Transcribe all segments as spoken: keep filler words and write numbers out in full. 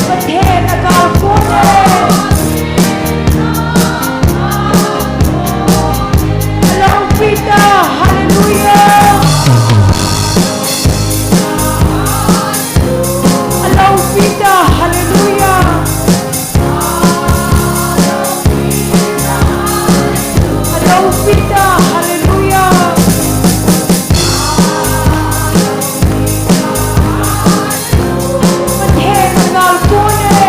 Pathen agalkon e. Aloupitah, hallelujah. Aloupitah, hallelujah. Aloupitah, hallelujah. Pathen agalkon e.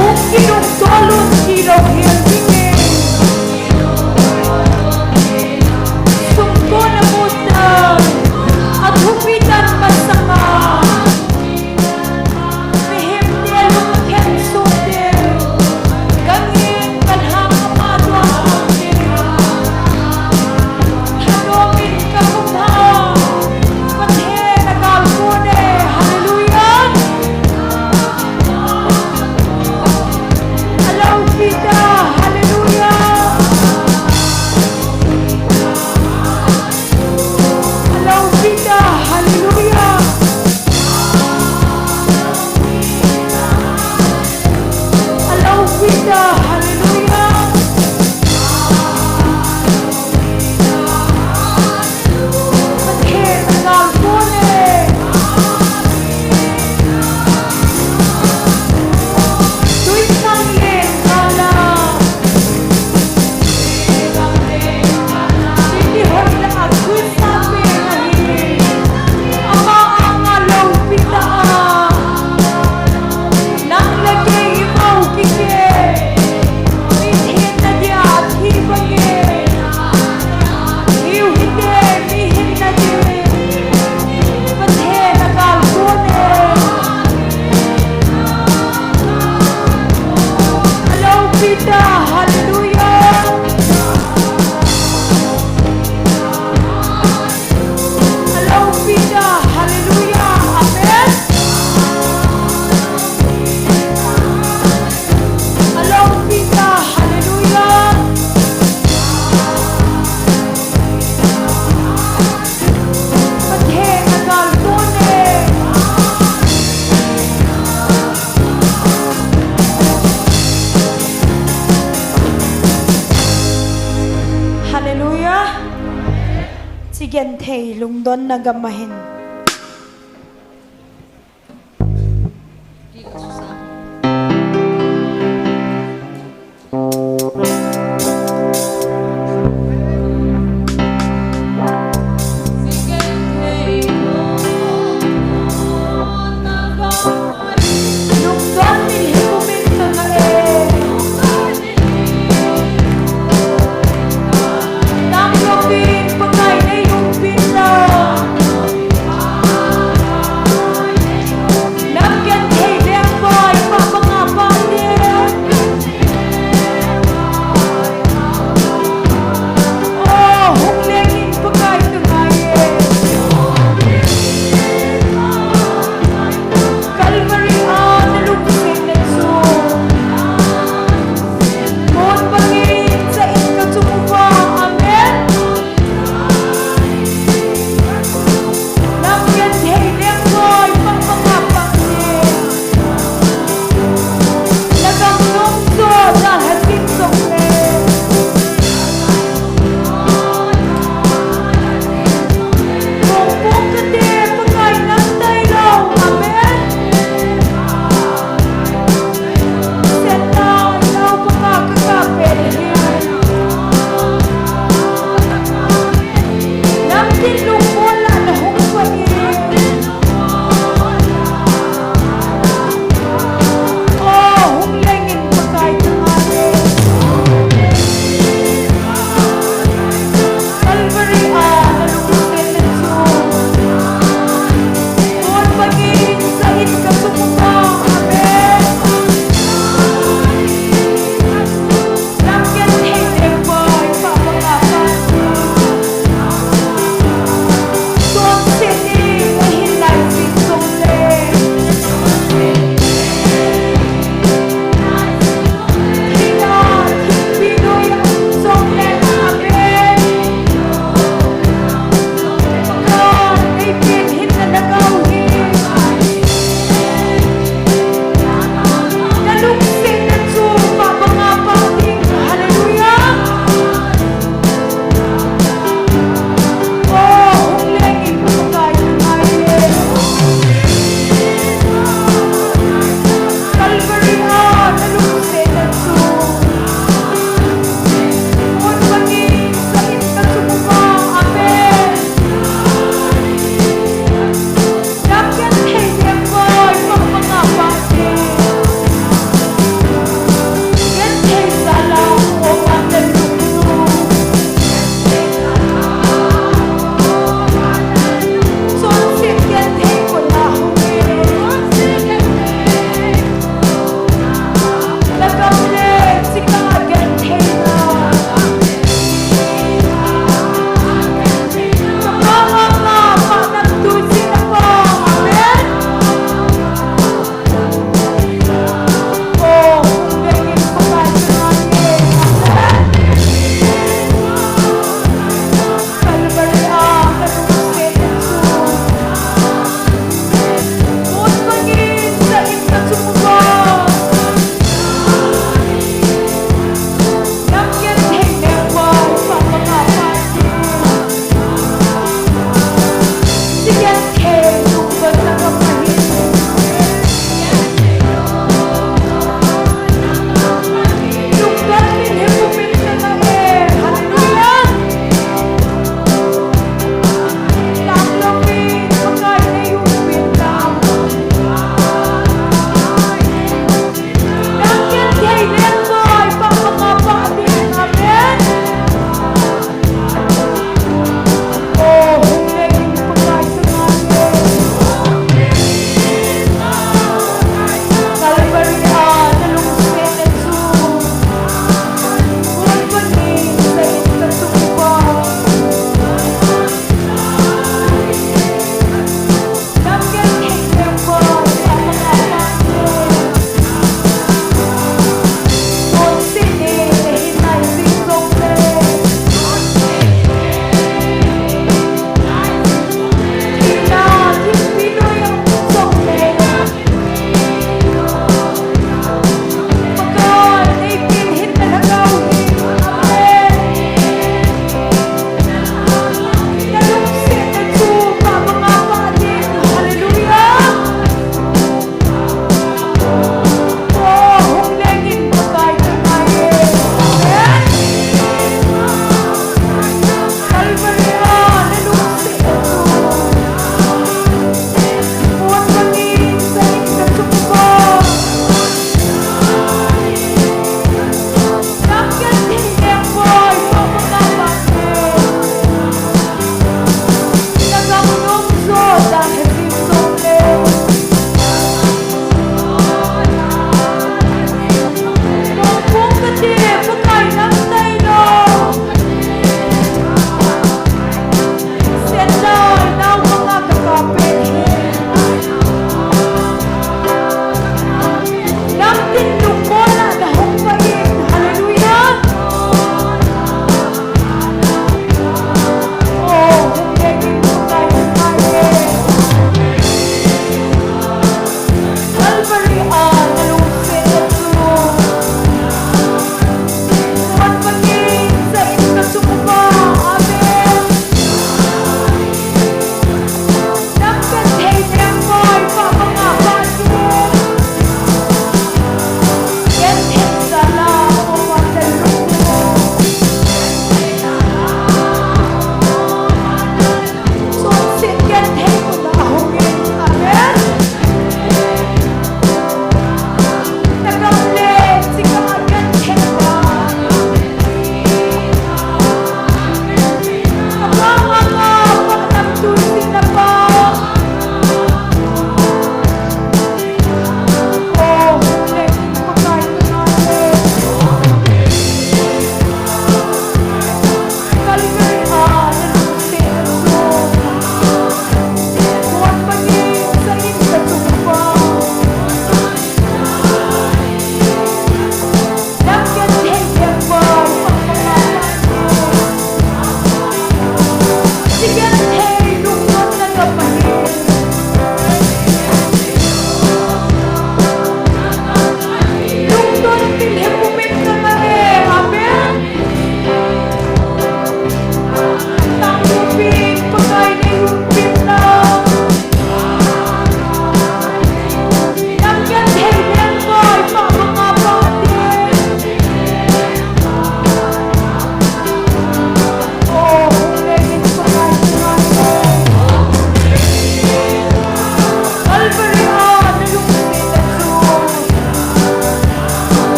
Hung kilungtol un tilou hel ding e. Sumkon amutan, athupi tan masanga. Mihem te lungkhen sung te, gangin kalhang ama tuang sung te. Thanom in kakum ha, Pathen agalkon e, hallelujah. Aloupitah, hallelujah. Aloupitah, hallelujah. Aloupitah, hallelujah. Pathen agalkon e. Tuisang leng kala. Ama anga loupitah a, nang le kei i mou kikeh, mi thenna dia thi bang e, hiu hite, mi hinna dia, Pathen agalkon e. Aloupitah, hallelujah. Aloupitah, hallelujah. Amen. Aloupitah, hallelujah. Pathen agalkon e. Hallelujah. Chi genthei lungdonna gam ahin.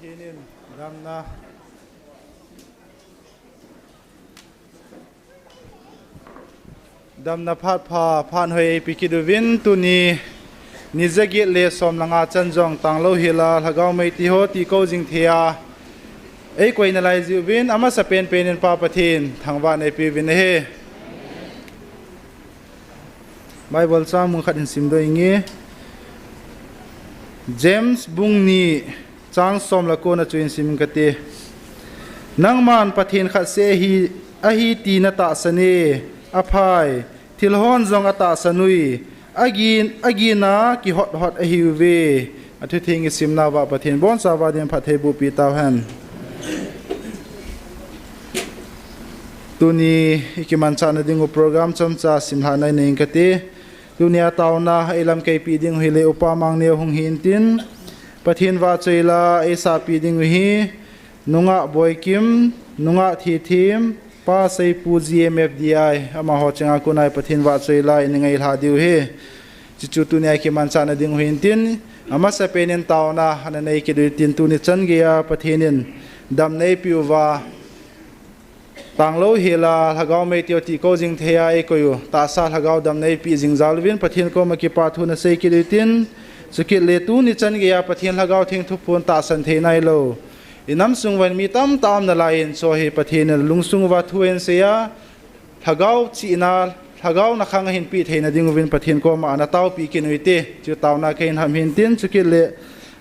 Damna, damna phat pha, phat hoi eipeh kit uvin, tuni, ni jaget le som le nga chan jong tanglou hel a, Lhagao mei ti ho ti kou jing thei a, eikoi nalai jiuvin, amasapen pen in Pa Pathen, thangvah neipeh uvin ahi. Bible chang mun khat hin simdoh inge. James bung ni chang som le ko na chu hin sim kate. Nangman Pathen khat seh ahi, ahi ti natahsan e, aphai, thil hon jong atahsan ui, agin, agin a kihot hot ahiuve. Athutheng isimna uva Pathen boncha uva din phatthei boh peh tauhen. Tuni ikimanchah na ding u program chomcha simlhah nai nei inge kate. Tuni a taona eilamkai peh ding u hile Upa Mangneo hung hin tin, Pathen vahchoi la eisah peh ding u hi, Nungah Boikim, Nungah Thithem, Pa Seipu G M F D I, amaho chunga kona Pathen vahchoi la ingailha diu ahi. Chuchu tuni a ikimanchah na ding u hin tin, amasapen in taona ana nei kit u hitin tuni chan gei a Pathen in damna eipeh uva, tanglou hel a, Lhagao mei ti ho ti kou jing thei a eikoi u, tahsa Lhagao damna eipeh jing jal uvin, Pathen koma kipa thu nasei kit u hitin, chukit le tuni chan gei a Pathen Lhagao Theng thuphon tahsan thei nailou. Inam sung uva mi tamtah um nalai in, chu hi Pathen in lungsung uva thu eisei a, Lhagao chihna, Lhagao na khang ahin peh theina ding uvin Pathen koma ana taopeh kit u hite, chu taona kahin ham hin tin, chukit le,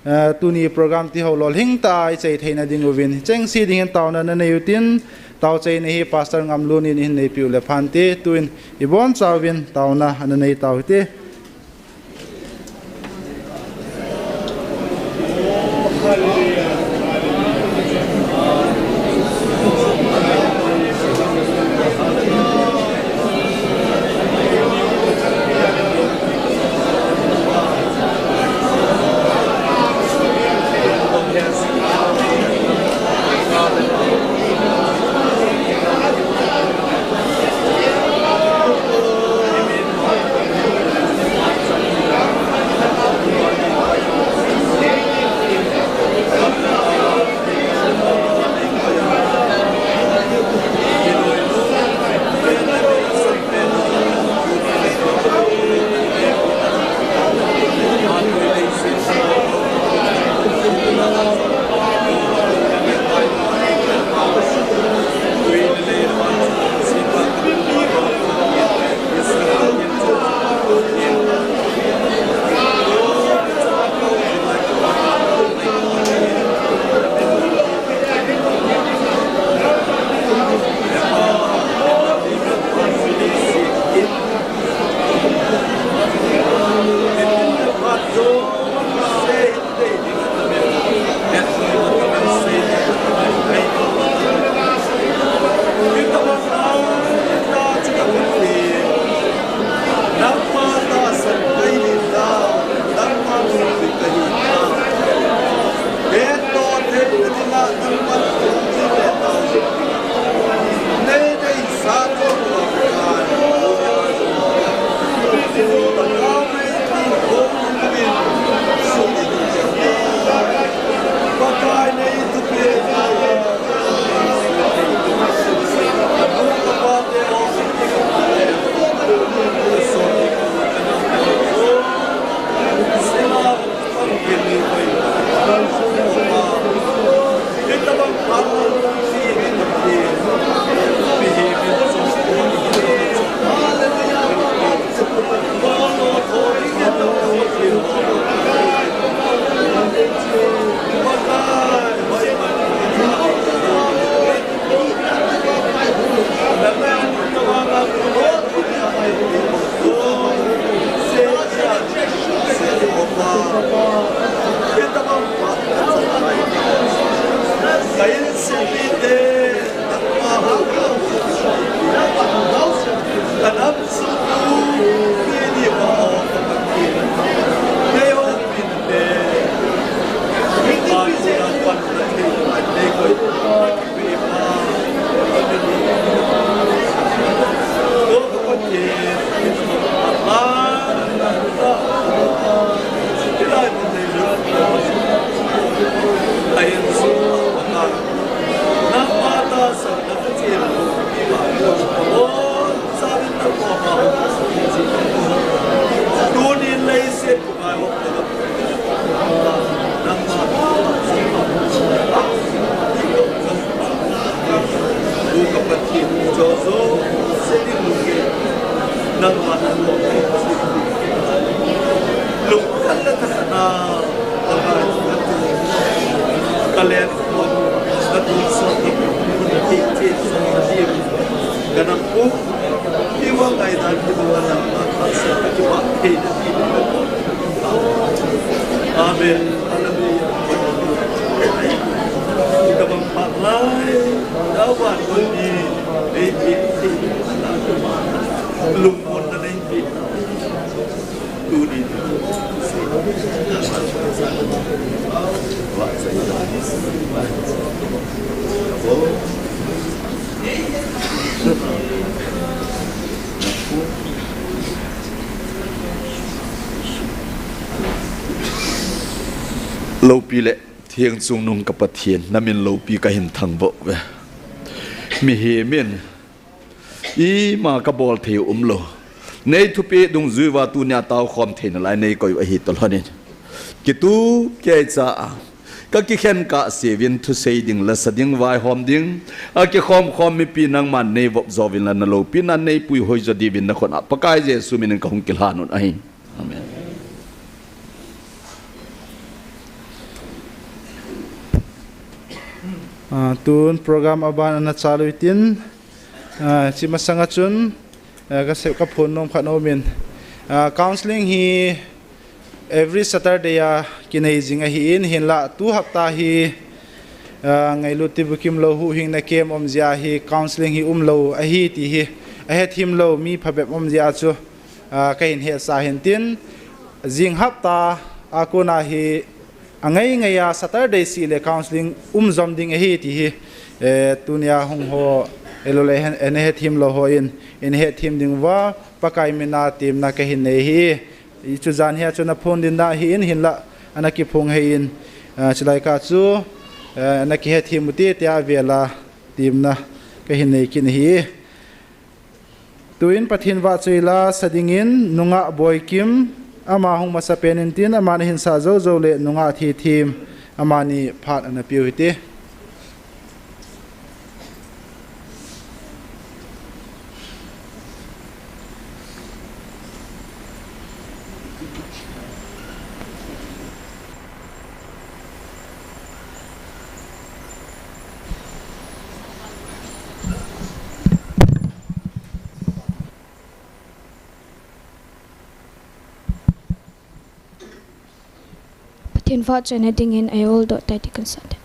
eh, tuni program ti ho lolhing tah a ichai theina ding uvin. Chengse ding hin taona nanei u hitin, taochaina hi Pastor Ngamlun in ahin neipeh u le phante, tuin iboncha uvin taona ana nei tau hite. Nangma nang lungkhat le thakhatna, nangma nang kalen, nang sot, nang ti ti sot, nang ti, kanam pu, ti wa ngai dan ti wa nang, nang sa ti wa ti ti. Amen. Hallelujah. Kabang paklai, dawan ko ni, eh, eh, eh, lungmon na nei. Lopi le theng chungnung ka Pathian, na min lopi ka hin thangvah uve. Mihem in ima ka bol thei umlou. Nei thupeh dungjui uva tunia taokhom theina lai nei koi u ahi toh lhonin. Kitup kei cha a, ka kikhen kahse uvin thusei ding, lasa ding, vaihom ding, akikhom khom mipi nangman nei vop jo uvin la na lopi nan nei puihoi jo diuvin na khut a Pakai Jesu min in ka hung kilhan un ahi. Amen. Ah, tun program aban ana chalu itin, ah, chi masanga chun, ah, ka sep ka phon nom khat nom in, ah, counseling hi every Saturday a kinei jing ahi in, hinlah tu hapta hi, ah, ngailut ti bukim lou huhhingna kem um jeh a hi counseling hi umlou ahi ti hi ahet him lou mi phabep um jeh a chu, ah, ka hin hetsah hin tin, jing hapta a kona hi angai ngai a Saturday seh le counseling um jom ding ahi ti hi, eh, tunia hung ho, eh, lou le hen, eh, na het him lou ho in, in het him ding uva, Pakai mina temna ka hin nei hi. I chu jan hi a chu na phon din da hi in hinlah, ana kiphong hei in, ah, chulai ka chu, eh, na kihet him u ti, tia vela temna ka hin nei kin hi. Tuin Pathen vahchoi la sa dingin nungah Boikim ama hung masapen in tin, ama na hin sa jojo le nungah Thithem amani phat ana piu hite. Pathen vahchoina dingin ei oldoh tai ti kan sa te.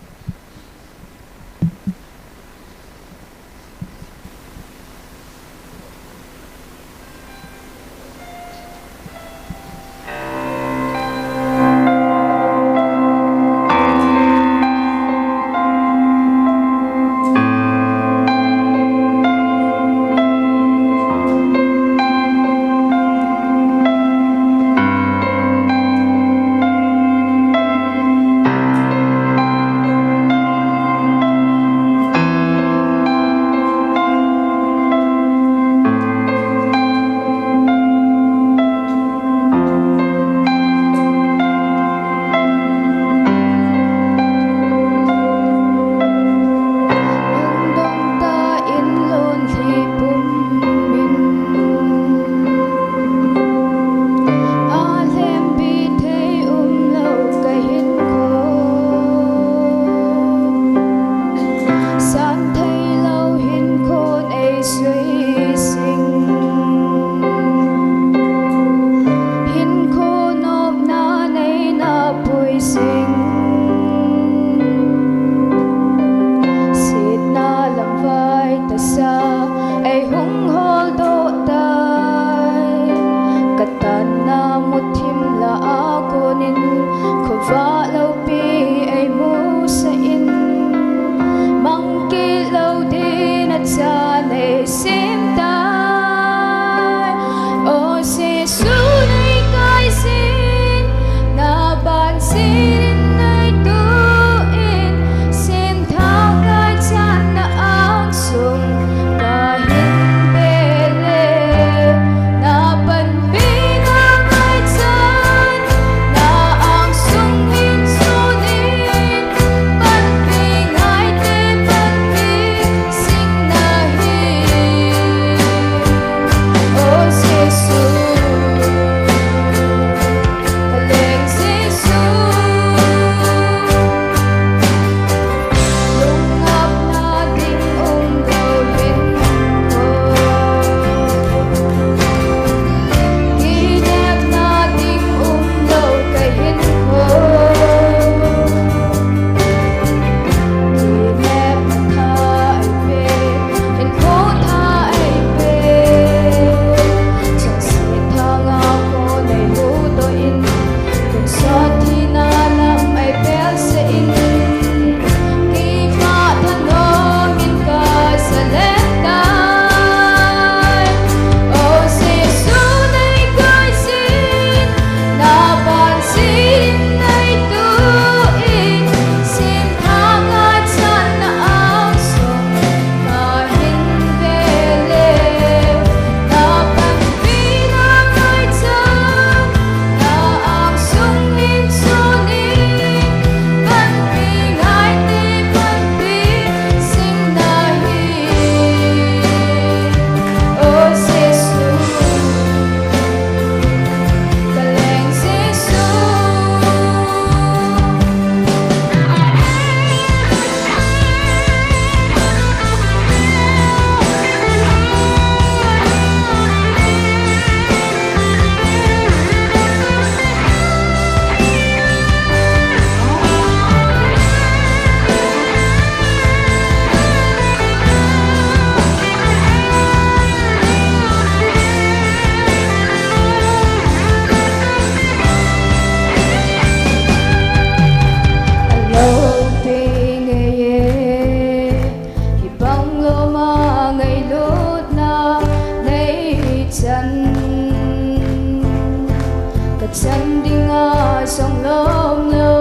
Chan dinga song lom lo,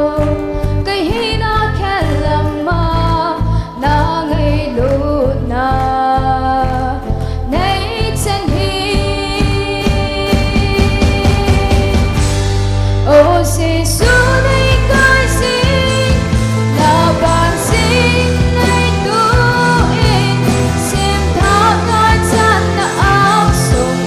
kei hina khel lama na ngailutna nei chan hi. O Jesu nei kai sing, na ban sing nei tu in, sim thak ngai chan na angsung.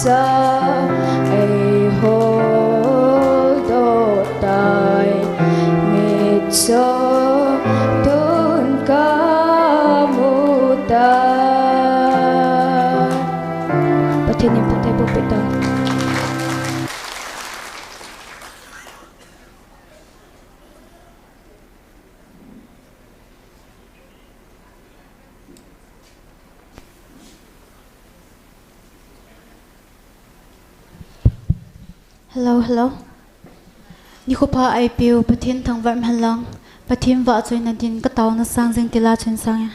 Sa ei holdoh tai, mitcho tun ka mu tai. Pathen in phatthei boh peh tao. Hello, hello. Nikho pha eipeu Pathen thangvah in umhen lang, Pathen vahchoina din ka taona sang jing tile chun sang e.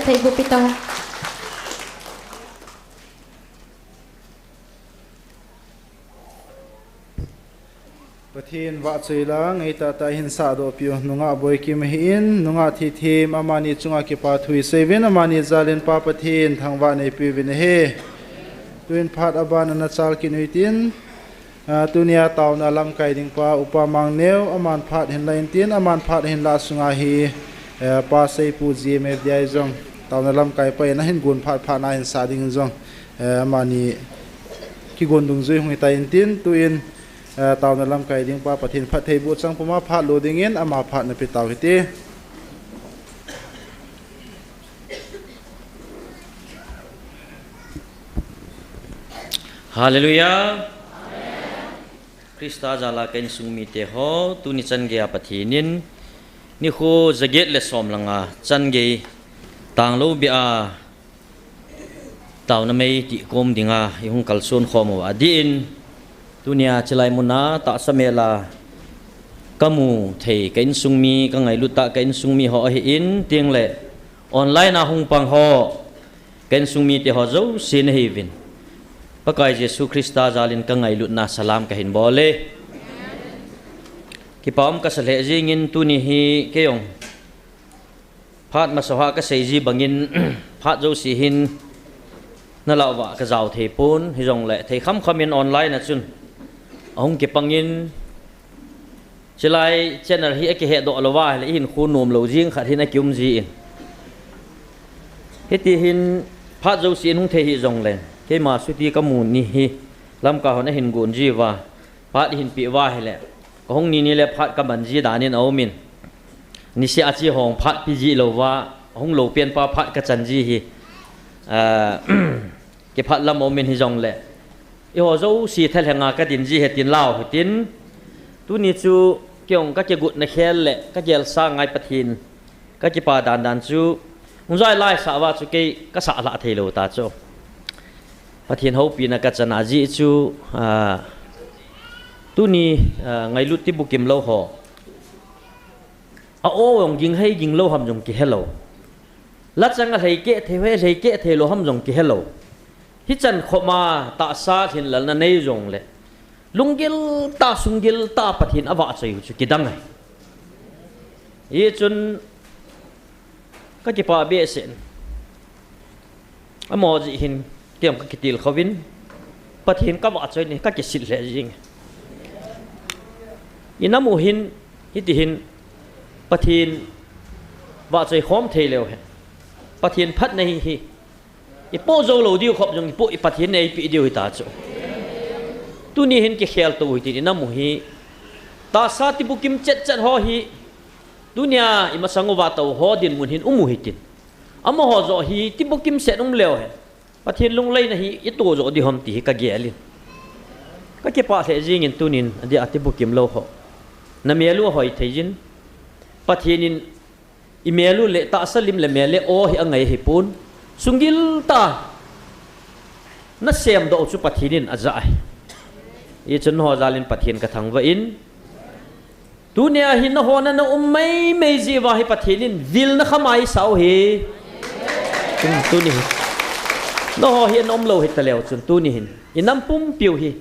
Phatthei boh pi tau. Pathen vahchoi lang, ngeitah tah a hin sahdoh piu nungah Boikim ahin, nungah Thithem amani chunga kipa thu isei uvin, amani jalin Pa Pathen thangvah neipiu vin ahi. Tuin phat aban ana chal kit uhitin, ah, tunia taona lamkai ding pa Upa Mangneo, aman phat hin la intin, aman phat hin la sunga hi, eh, Pa Seipu G M F D I jong, taona lamkai pa in ahin gon phat phat na hin sa ding jong, eh, amani kigon dungjui hung hitai intin, tuin, eh, taona lamkai ding pa Pathen phatthei boh chang puma phat lo dingin ama phat na pe tau hite. Hallelujah. Christa jala ka insung mite ho, tuni chan geiya Pathen in, nikho jaget le som langa chan gei tanglo bia taona mei tihkom dinga i hung kalson khom uva adih in, tunia chilai muna tahsa mela ka mu thei ka insung mi, ka ngailut tah ka insung mi ho ahin, tin le online a hung pang ho, ka insung mite ho jouse nahiuvin, Pakai Jesu Christa jalin ka ngailutna salam ka hin bol e. Kipa um ka sa lheh jingin tuni hi kei jong phat masa hoa ka sei ji bangin, phat jouse hin na lah uva ka jao thei pon, hijongle thei kham kham in online a chun ahung kipangin, chilai channel hi akihe doh louva ahile i hinkho nom lou jing khat hin akium ji in. Hiti hin phat jouse in hung thei hih jongle, keima chuti ka mu ni hi Lamka hon ahin gon ji uva, phat i hin peh uva ahile, ka hung ni ni le phat ka man ji dan in aum in. Niseh a chi hong phat pe ji louva, hung lou pen pa phat ka chan ji hi, ah, kiphat lam aum in hijongle, eiho jouse thalhenga ka din ji ahi tin lau hitin, tuni chu kei jong ka kigotna khel le ka gelsa ngai Pathen ka kipa dan dan chu, hung jai lai sah uva chu kei ka sah lhah thei lou ta chu. Pathen houpina ka chan a jeh chu, ah, tuni, ah, ngailut tibukim lou ho, a-o jong ging hei ging lou ham jong kihe lou. Lachang a lhei keh thei, hei lhei keh thei lou ham jong kihe lou. Hichan khoma tahsa lhinlelna nei jongle, lunggil tah, sunggil tah Pathen avahchoi u chu kidang ahi. Hichun ka kipa behseh in, amaho jeh hin kei jong ka kitilkhou vin, Pathen ka vahchoi ni, ka kisil lheh jing. I nam u hin, hiti hin, Pathen vahchoi khom thei leu hen, Pathen phatna hi, hi i poh jou lou diu khop jong i poh, i Pathen in eipeh diu hita chu. Tuni hin kikhel tou hitin i nam u hi, tahsa tibukim chet chet ho hi, tunia i masang uva tou ho dinmun hin um u hitin, amaho joh hi tibukim set um leu hen, Pathen lungleina hi i to joh diu ham ti hi ka gel in. Ka kipah lheh jingin tunin, adeh a tibukim lou ho, na mel u ahoi thei jin. Pathen in i mel u le tahsa lim le mel le o hi angai ahi pon. Sunggil tah na semdoh u chu Pathen in ajah ahi. Hichun nangho jal in Pathen ka thangvah in, tunia hi nangho na na um maimai jeh uva hi Pathen in vilna kham a eisah u ahi. Tun, tuni hi nangho hi ana um lou hita leu chun tuni hin i nam pumpi u hi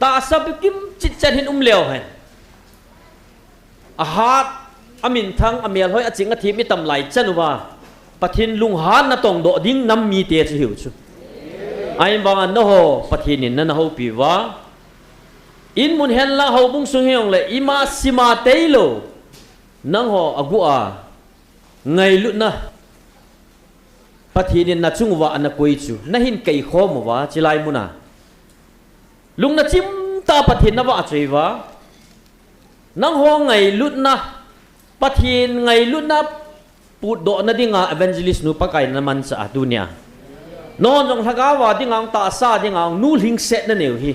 tahsa bukim chet chet hin um leu hen, ahat, aminthang, amelhoi, aching athem i tam lai chan uva, Pathen lunghan na tongdoh ding nam mite chu hiu chu. Ahivanga nangho Pathen in nana houpi uva, inmun hen lang houbung sung hijongle ima sima tailou, nangho aguh a ngailutna Pathen in na chung uva ana koi chu na hin kaikhom uva, chilai muna lungna chimtah Pathen na vahchoi uva, nangho ngailutna, Pathen ngailutna putdohna dinga evangelist nu Pakai in ana manchah a tunia, nangho jong lhagao a dinga, tahsa dinga nu lhingset na neiu hi,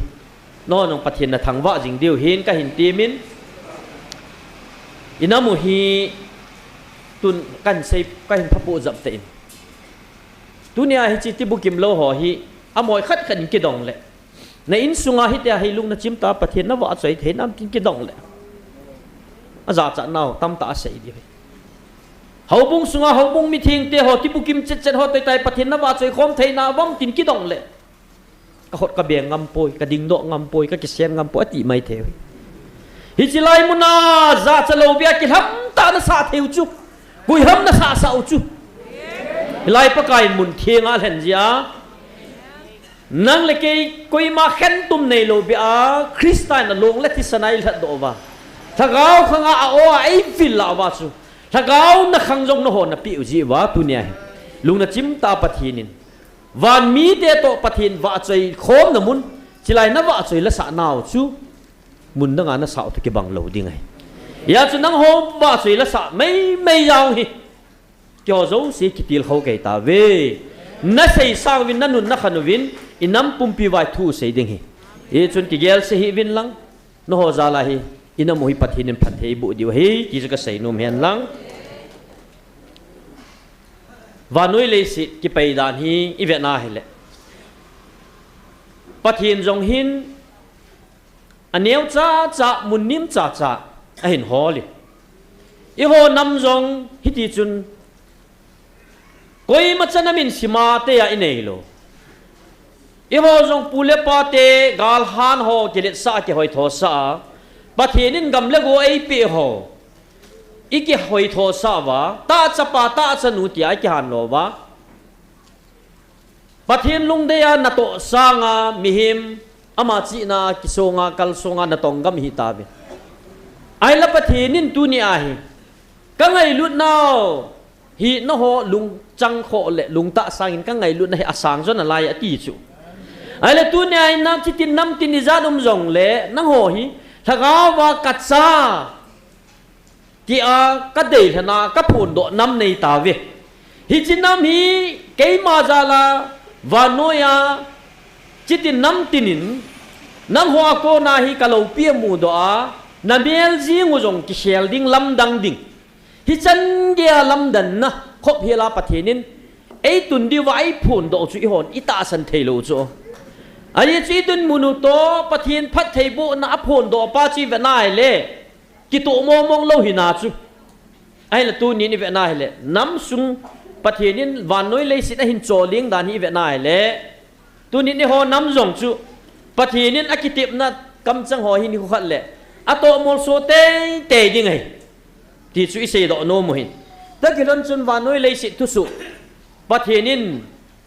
nangho jong Pathen na thangvah jing diu hin ka hin temin, i nam u hi tun ka hin sei, ka hin phapoh jap tah in, tunia hiche tibukim lou ho hi, amaho khat khat in kidong le, na insunga hitia hi lungna chimtah Pathen na vahchoi thei nam tin kidong le, ajachat nau tamtah asei diu hi. Houbung sunga houbung mithengte ho, kibukim chetchet ho, toitai Pathen navahchoi khom theina vang tin kidong le, ka hot ka beng ngam poi, ka dingdoh ngam poi, ka kisen ngam poi, ati mai thei. Hiche lai muna jachat lou bia kilham tah nasah thei u chu. Koi ham nasah sah u chu. Hilai Pakai in mun thenga alhen jia. Nang le kei koima khentum neilou bia Christa in along le thisan a eilhatdoh uva, lhagao khanga a-o a eivil lah uva chu, lhagao nakhang jong nahon napeh u jeh uva tunia hi lung nachim tah a Pathen in, van mite toh Pathen vahchoi khomna mun, chulai navahchoi lasah nau chu, mun danga nasah u toh kibang lou ding ahi. Hijeh chun nangho vahchoi lasah meimei jong hi, keiho jouse kitilkhou kei tauve. Nasei sanguvin, nanun nakhan uvin, inam pumpi uva thu sei ding ahi. Hichun kigelse hih uvin lang, nangho jal a hi, inam u hi Pathen in phatthei eiboh diu ahi, ti chu kasei nom hen lang. Vannoi leiset kipai dan hi ivet na hile, Pathen jong hin aneo chacha, mun nim chacha ahin hol e. Eiho nam jong hiti chun, koima chan a min sima tei a inei lou. Eiho jong pu le pate galhan ho kiletsah a kihoithosah a, Pathen in gam le go eipeh ho ikihoithosah uva, tahchapa tahchanu tia ikihanlo uva, Pathen lungdei a natoh sanga mihem ama chihna a kisonga kalsonga natong gam ihi tauve. Ahinla Pathen in tunia hi, kangailut nau hi nangho lungchang khoh le lungtah sangin kangailutna hi asang jo nalai ati chu. Ahinla tunia hi, na chitin namtin ijat um jongle nangho hi lhagao va kacha tia kadeilhen a kaphondoh nam nei tauve. Hiche nam hi keima jal a, vannoi a, chitin namtin in, nangho a kona hi kaloupi amudoh a, namel jing u jong kikhel ding, lamdang ding, hichan geiya lamdanna khophel a Pathen in eitun diuva eiphondoh chu eihon itahsan theilou chu. Ajeh chu idinmun u toh Pathen phattheibohna aphondoh pa chu ivet na hile, kitoh mongmong lou hina chu. Ahinla tunin ivet na hile, namsung Pathen in vannoi leiset ahin choling dan hi ivet na hile, tunin eiho nam jong chu Pathen in akitepna kamchang ho hi nikho khat le atoh molso teitei ding ahi, ti chu iseidoh nom u ahin. Tahkilhon chun vannoi leiset thusoh, Pathen in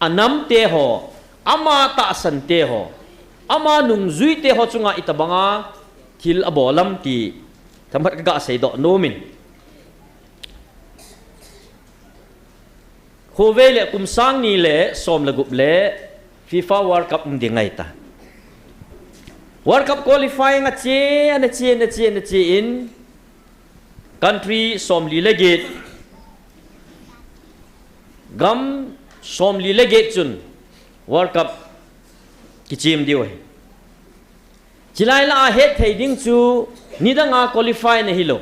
anamte ho, ama tahsante ho, ama nungjuite ho chunga itobanga thil abol am ti themkhat kaga seidoh nom in. Khovei le kum sang ni le som le gup le FIFA World Cup um ding ahitai. World Cup qualifying ache, anache, anache, anache in, country somli le get, gam somli le get chun World Cup kichem diu ahi. Chulai lah a hetthei ding chu nidanga qualify na hilou,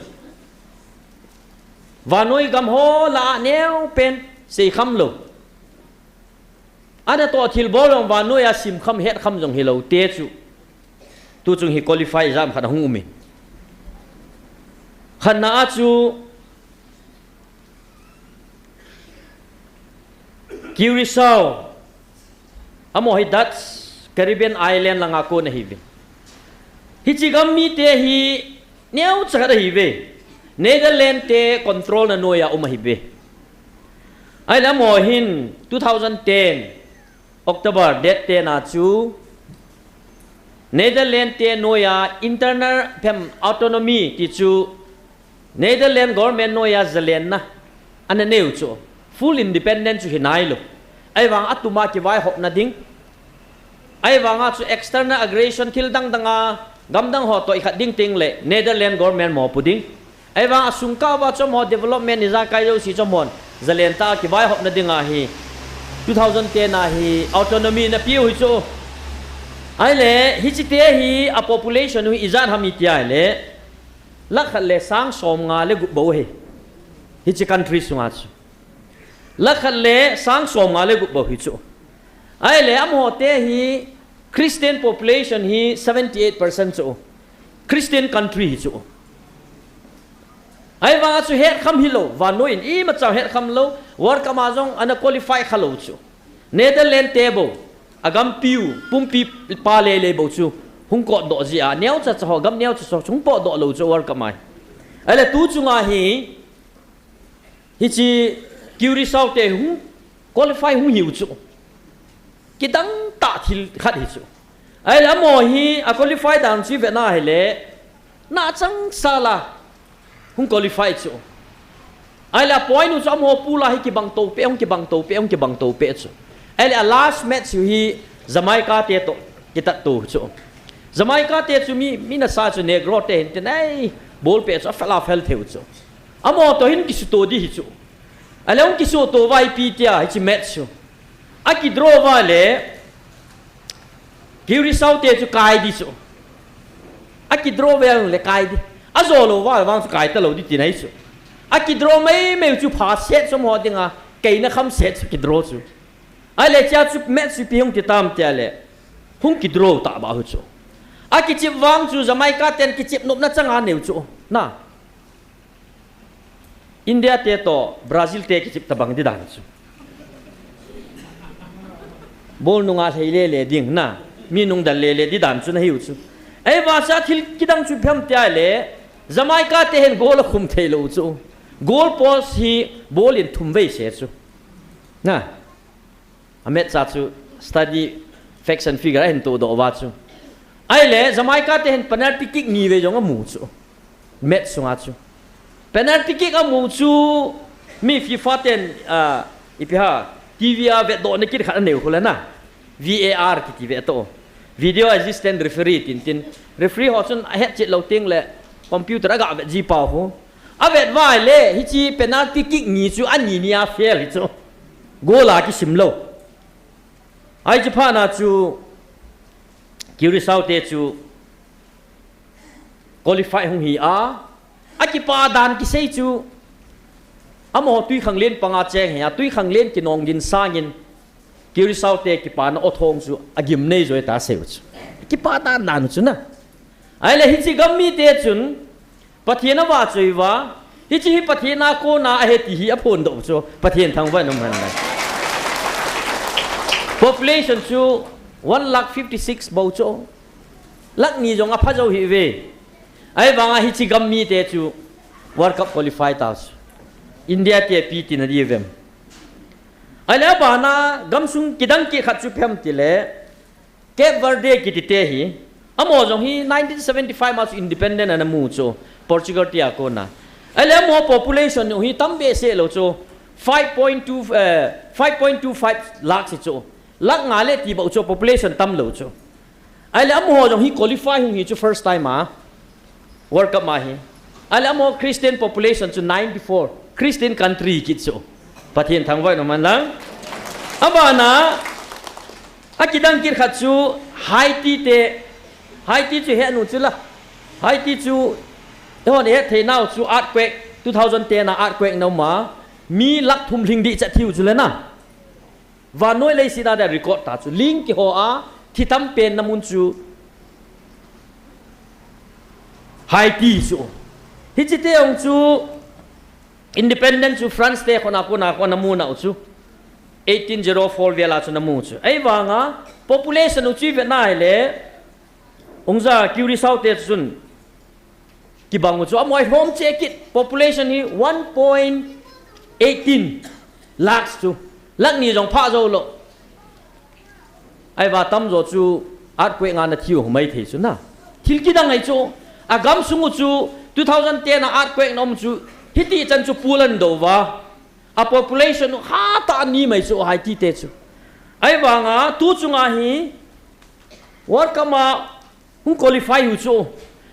vannoi gam ho lah a neopen seikham lou, anatoh thilbol jong vannoiya simkham hetkham jong hilou te chu, tuchung hi qualify jam khat ahung umin. Khatna a chu Curacao, amaho hi Dutch Caribbean Island langa kon ahiuve. Hiche gam mite hi neocha khat ahiuve. Netherlands te control na noiya um ahiuve. Ahile amaho hin two thousand ten October date ten a chu Netherlands te noiya internal phem autonomy ti chu Netherlands government noiya zalenna ana neiu chu, full independent chu hinailou. Ahivang atuma kivaihopna ding, ahivanga chu external aggression thil dang danga gamdang ho toh ikhat ding tengle Netherlands government mopo ding. Ahivang asungkah uva chu amaho development ijakai jouse chu amahon zalen tah a kivaihopna dinga hi two thousand ten a hi autonomy ana peu hi chu. Ahile hiche te hi a population u hi ijat ham iti ahile, lakh khat le sang somnga le gup bou ahi. Hiche country sunga chu lakh khat le sang somnga le gup bou hi chu. Ahile amaho te hi Christian population hi seventy eight percent chu, Christian country hi chu. Ahivanga chu hetkham hilou, vannoi in imacha hetkham lou, World Cup a jong ana qualify khalou chu. Netherlands te bou, agampiu, pumpi pa lele bou chu, hung kotdoh jia, neocha cha ho, gam neocha cha ho, hung potdoh lou chu World Cup a. Ahile tu chunga hi, hiche Curaçao te hung qualify hung hiu chu. Kidang tah thil khat hi chu. Ahile amaho hi a qualify dan chu ivet na hile, na changseh la hung qualify chu. Ahile a point u chu amaho pool a hi kibang to peh, hung kibang to peh, hung kibang to peh chu. Ahile a last match u hi Jamaica te toh kitat to chu. Jamaica te chu mi, mi nasa chu Negro te hin tin, ei, ball peh chu afel afel thei u chu. Amaho toh hin kisuto di hi chu. Ahile hung kisuto uva ipi tia hiche match chu. Akidraw uva le, Curaçao te chu kai di chu. Akidraw uva le kai di. Ajo lou uva vang chu kai talou di tina hi chu. Akidraw meimei u chu pha set chu amaho dinga, kaina kham set chu kidraw chu. Ahile hichea chu match chu ipi hung ti tam tia le, hung kidraw tah ba u chu. Akichep vang chu Jamaica ten kichep nopna chang anei u chu. Na. India te toh Brazil te kichep tabang di dan chu. Ball nunga lhei lele ding na, mi nungdal lele di dan chu ana hiu chu. Ahivang chu thil kidang chu ipi ham tia le, Jamaica te hin goal akhum thei lou chu. Goal post hi ball in thum vei se chu. Na. A match a chu study facts and figure ahin tohdoh uva chu. Ahile, Jamaica te hin penalty kick ni vei jong amu chu. Match sunga chu. Penalty kick amu chu mi FIFA ten, ah, ipi ham, T V a vetdohna kit khat anei u khu le na. V A R kiti ve toh. Video Assistant Referee tin tin. Referee ho chun ahet chet lou teng le computer a ga vet ji pau khu. Avet uva le, hiche penalty kick ni chu ani ni a fail hi chu. Goal a kisim lou. Hiche phat na chu Curaçao te chu qualify hung hi a. Akipa dan kisei chu. Amaho Tuikhanglen panga cheng hi a, Tuikhanglen kinong din sangin Curaçao te kipana aw thong chu agim nei joi ta sei u chu. Kipa dan dan u chu na. Ahile hiche gam mite chun Pathen avahchoi uva, hiche hi Pathen a kona ahi ti hi aphondoh u chu, Pathen thangvah in um hen lang. Population chu one lakh fifty six bou chu. Lakh ni jong apha jou hih uve. Ahivanga hiche gam mite chu World Cup qualify ta chu. India te ipi tina di uvem. Ahile abana gamsung kidang kit khat chu ipi ham tile, Cape Verde kiti te hi, amaho jong hi nineteen seventy-five ma chu independent ana mu chu, Portugal te a kona. Ahile amaho population u hi tam behseh lou chu, five point two, eh, five point two five lakh hi chu. Lakh nga le ti bou chu population tam lou chu. Ahile amaho jong hi qualify hung hi chu first time a. World Cup ma hi. Ahile amaho Christian population chu ninety-four. Christian country kit chu. Pathen thangvah in um hen lang. Abana, akidang kit khat chu Haiti te. Haiti chu he nu chu la. Haiti chu, eihon ihet thei nau chu earthquake, two thousand ten a earthquake na um a. Mi lakh thum lhing dih cha thiu chu le na. Vannoi leiset a dia record ta chu, ling kiho a, thi tam pen na mun chu Haiti chu. Hiche te jong chu independent chu France te khona kona kona mu nau chu. Eighteen zero four vel a chu na mu chu. Ahivanga population u chu ivet na hile, Ungja Curaçao te chun kibang u chu, amaho lhom cheh kit, population hi one point eighteen lakhs chu, lakh ni jong phah jou lou. Ahivang tamjo chu earthquake nga na thiu hung mai thei chu na. Thil kidang ahi chu, agamsung u chu two thousand ten a earthquake na um chu, hiti chan chu pul an dou va. A population u hatah a ni mai chu Haiti te chu. Ahivanga tu chunga hi World Cup a hung qualify u chu.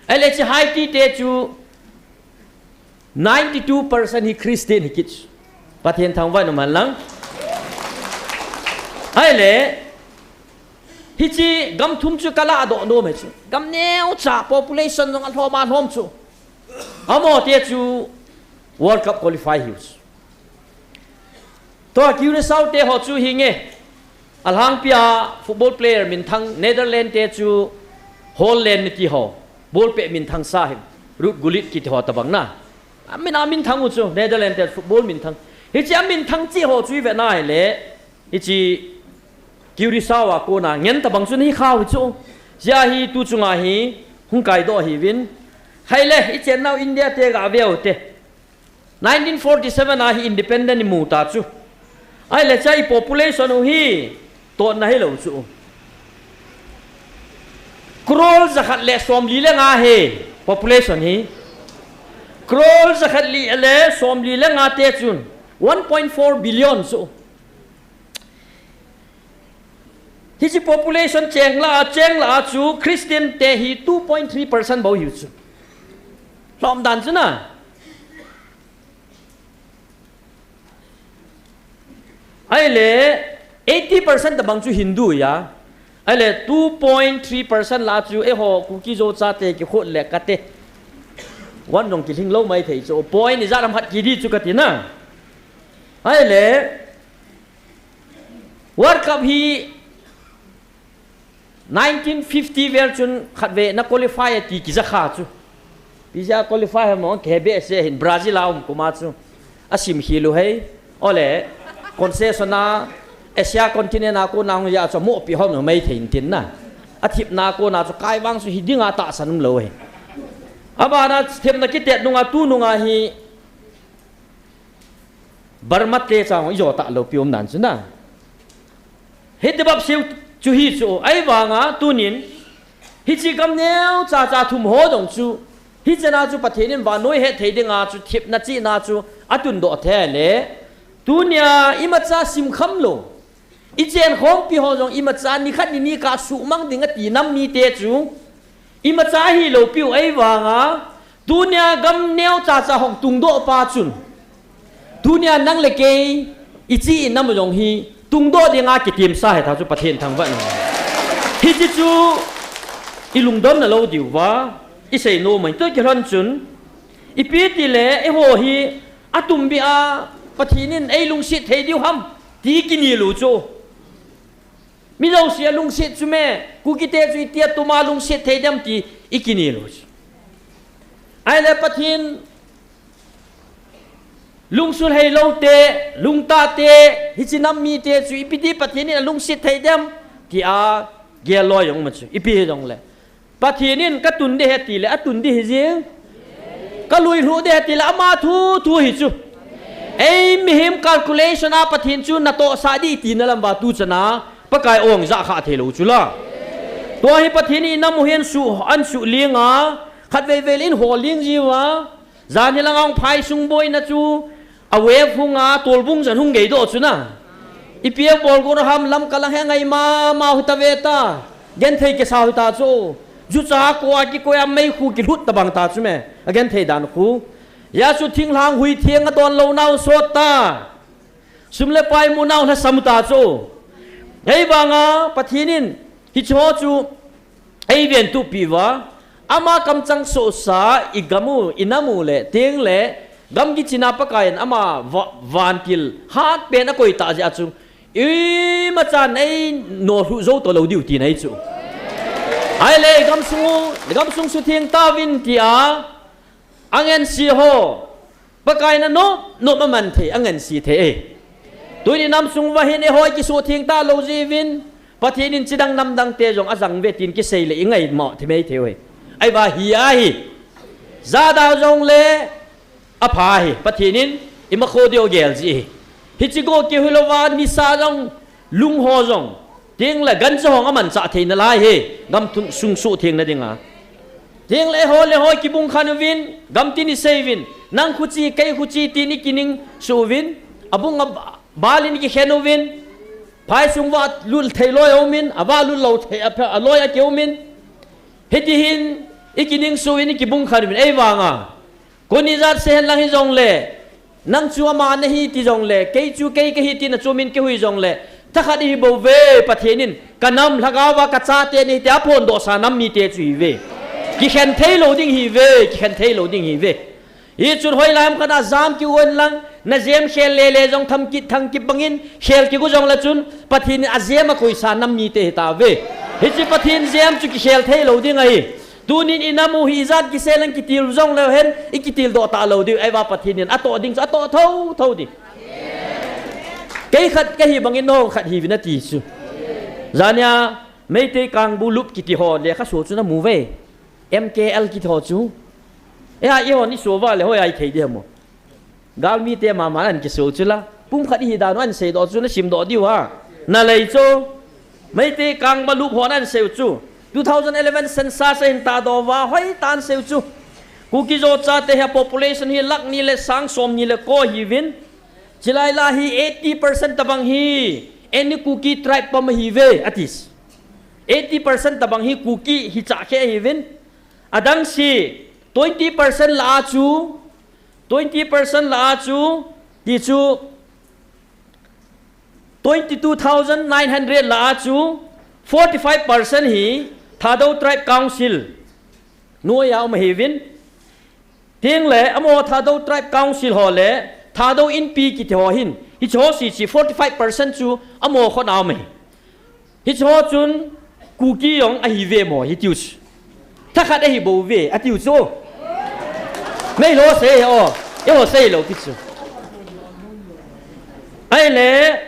Ahile hiche Haiti te chu ninety-two percent hi Christian hi kit chu. Pathen thangvah in um hen lang. Ahile, hiche gam thum chu ka ladoh nom e chu. Gam neocha population jong alhom alhom chu. Amaho te chu World Cup qualify hiu chu. Tua Curaçao te ho chu hinge. Alhangpia football player minthang Netherlands te chu Holland niti ho. Ball peh minthang sa hi. Ruud Gullit kiti ho tabang na. Amin, amin thang u chu, Netherlands te football min thang. Hiche amin thang chi ho chu i ve nai le, hiche Curaçao a kona ngen tabang chu nahi khau hi chu. Hia hi tu chunga hi hung kaidoh hiuvin. Hai le, i chennau India te ga veu te. Nineteen forty-seven a hi independent i mu ta chu. Ai le cha i population u hi totna hilou chu. Crore jakhat le somli le nga hi population hi. Crore jakhat li le somli le nga te chun one point four billion chu. Hiche population cheng la, cheng la chu Christian te hi two point three percent bou hiu chu. Lom dan chu na. Ai le eighty percent tabang chu Hindu ya. Ai le two point three percent la chu eiho Kuki Zo chate kikhut le kate. One jong kilhing lou mai thei chu. Point ijat ham khat kiti chu kati na. Ai le World Cup hi nineteen fifty vel chun khatvei na qualify ati kija kha chu. Pija qualify ham ong ke be se hin Brazil a um kuma chu. Asim hi lu hei. Ole concession a Asia continent a kona hung ja chu mo pi hom mai thei tin na. Athip na kona chu kai vang chu hi dinga tahsan um lou hei. Abana themna kitet nunga tu nunga hi Burma te chang ijo ta lou pi um dan chu na. Hiti bap siu chu hi chu ai vanga tunin hiche gam neo cha cha thum ho dong chu hichena chu Pathen in vannoi hethei dinga chu thipna china chu atundoh thei le tunia imacha simkham lou. I chen khompi ho jong imacha nikhat ni ni ka suhmang ding ati nam mite chu imacha hilou piu ai vanga tunia gam neo cha cha hung tungdoh pa chun tunia nang le kei i chi i nam jong hi tungdoh dinga kitimsa hita chu Pathen thangvah in. Hiche chu i lungdonna lou diu va i sei nom mai to kilhon chun ipi ti le eiho hi atumbi a Pathen in ei lungset thei diu ham ti kinel u chu. Mi jouse a lungset chu me, Kuki te chu itia tuma lungset thei dem ti i kinel u chu. Ai le Pathen lungsul hei lou te, lungtah te, hiche nam mite chu ipi ti Pathen in alungset thei dem tia gel loi jong ma chu ipi hi jong le. Pathen in ka tun ding ahi ti le, atun ding ahi jing. Ka lui lhuh ding ahi ti le, ama thu, thu hi chu. Ei mihem calculation a Pathen chu natohsah ding tina lam va tu chana, Pakai ong ja kha thei lou chu la. Tua hi Pathen in i nam u hin su, an su ling a, khatvei vei in hol ling jiu va. Jan hi lang ong phaisung boina chu, a wave hung a, tolbung jan hung gei doh chu na. Ipi a bol go ham lam kalang he ngai mama hu ta ve ta. Genthei kisa hu ta chu. Ju cha ko a kikoi a mei khu kilhut tabang ta chu me. A genthei dan khu. Hia chu thinglhang hui theng a don lou nau sot ta. Sum le pai mu nau lhasam ta chu. Hei vanga Pathen in hiche ho chu ei ventup pi va. Ama kamchang sohsa i gam u, i nam u le, teng le, gam kichina Pakai in ama va, vantil hat pen akoi ta jeh a chu. Imachan ei nolhuh jou to lou diu ti nei chu. Ai le, gamsung u, gamsung sutheng tauvin tia, angense ho, Pakai in anop, nop aman thei, angense thei e. Tuni nam sung va hin eiho kisutheng ta lou jiuvin, Pathen in chidang namdang te jong ajang ve tin kisei le i ngai mo thei mai thei uve. Ai va hi ahi. Jada jong le, apha hi, Pathen in ima kho deu gel ji hi. Hiche go kihui lou va nisa jong, lung ho jong, teng le gancha hong amanchah thei nalai hi, gam thung sung sutheng na dinga. Teng le eiho le eiho kibung khan uvin, gam tin i sei uvin, nang khuchi, kei khuchi tin i kining suh uvin, abung a bal in i kikhen uvin, phaisung va lut thei loi a um in, ava lut lou thei, a phe, a loi a ki um in, hiti hin i kining suh uvin, i kibung khan uvin, ei vanga. Koni jat se hen lang hi jong le, nang chu ama nahi ti jong le, kei chu kei kahi ti na chu min kihui jong le, thakhat ihi bou ve Pathen in, ka nam lhagao va ka chate nahi ti aphondoh sa nam mite chu hi ve. Kikhen thei lou ding hi ve, kikhen thei lou ding hi ve. Hichun hoilai ham khat a jam kiu hen lang, na jem khel le le jong tham kit thang kit bangin, khel kigu jong le chun, Pathen in ajem akoi sa nam mite hi ta ve. Hiche Pathen jem chu kikhel thei lou ding ahi. Tunin inamu hi ijat kisel in kitil jong leu hen, ikitildoh talou diu, ahivang Pathen in atoh ding chu atoh thotho ding. Kei khat kahi bangin nangho khat hiuvin ati chu. Jania, Meitei Kangbu Lup kiti ho lekhaso chu namu uve. M K L kiti ho chu. Eihon isuva le hoiya ithei ding ham. Galmite mama nan kiso chu la. Pumkhat ihi dan u ahin seidoh chu nasimdoh diu ham. Nalei chu. Meitei Kangbu Lup hon ahin seiu chu. Two thousand eleven census a hin tahdoh uva hoitah in seiu chu. Kuki-Zo chate hi population hi lakh ni le sang somni le ko hiuvin. Chulai lah a hi eighty percent tobang hi any Kuki tribe pum ahiuve, ati. Eighty percent tobang hi Kuki hicha khe ahiuvin. Adang si twenty percent lah a chu, twenty percent lah a chu, ti chu twenty two thousand nine hundred lah a chu, forty five percent hi Thadou Tribe Council noiya um ahiuvin. Tin le, amaho Thadou Tribe Council ho le, Thadou Inpi kiti ho hin, hiche ho sese forty five percent chu amaho khut a um ahi. Hiche ho chun Kuki jong ahiuve mo, hitiu chu. Thakhat ahi bouve, atiu chu. Meilhou sei o, eiho seilou pi chu. Ahile,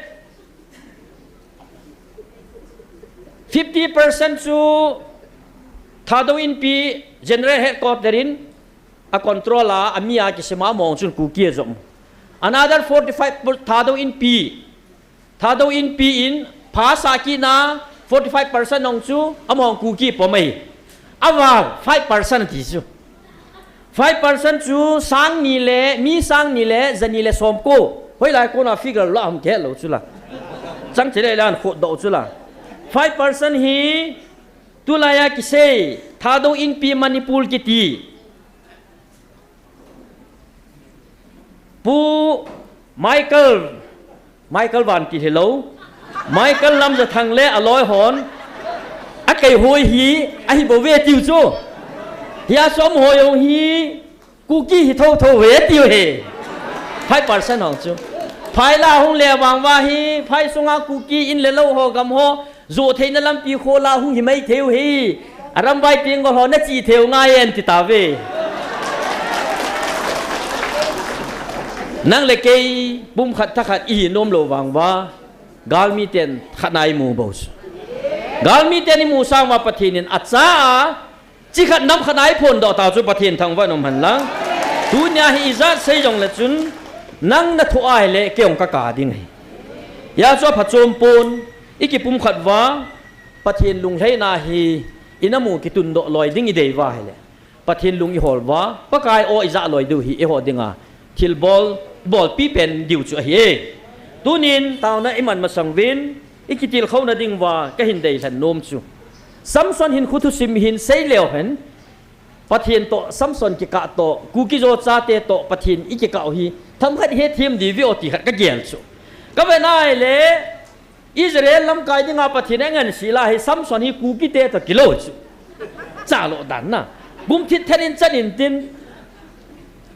fifty percent chu Thadou Inpi General Headquarter in a control a, ami a kisem a, amahon chun Kuki ajom. Another forty five Thadou Inpi, Thadou Inpi in pha sah kit na forty five percent jong chu amahon Kuki pum ahi. Aval five percent ti chu. Five percent chu sang ni le, mi sang ni le, jani le somko. Hoilai kona figure lah a um kei lou chu la. Chang chele lan khut doh chu la. Five percent hi tulai a kisei Thadou Inpi Manipur kiti. Pu Michael, Michael Van ti hilou. Michael Lamjathang le aloi hon. Akei hoi hi, ahi bouve tiu chu. Hia som hoi jong hi, Kuki hi thotho ve tiu he. Five percent hong chu. Phai la hung le vang uva hi, phai sunga Kuki in le lou ho gam ho, Joh theina lampi kho la hung hi mai thei u hi. Arambai Tenggol ho nache thei u ngai e ti tave. Nang le kei pumkhat thakhat ihi nom lou vang uva. Galmiten khat na imu bou chu. Galmiten imu sang uva Pathen in acha a, chi khat nam khat na iphondoh tau chu Pathen thangvah in um hen lang. Tunia hi ijat sei jongle chun nang nathoh a ahile kei jong kakap ding ahi. Hia chu aphachom pon. Ikipumkhat uva, Pathen lunglhaina hi inamu kitundoh loi ding idei uva ahile, Pathen lung ihol uva, Pakai aw ijah loi diu hi eiho dinga thilbol, bolpi pen diu chu ahi e. Tunin taona iman masang uvin, ikitilkhouna ding uva kahin deilhen nom chu, Samson hinkho thusim hin sei leu hen, Pathen toh Samson kikah toh, Kuki-Zo chate toh Pathen ikikah u hi themkhat ihethem diu ve aw ti khat kagel chu. Kavet na ahile, Israel lamkai dinga Pathen in angansei lai hi Samson hi Kukite toh kilou chu. Chalo dan na. Gumthip thet in chan intin.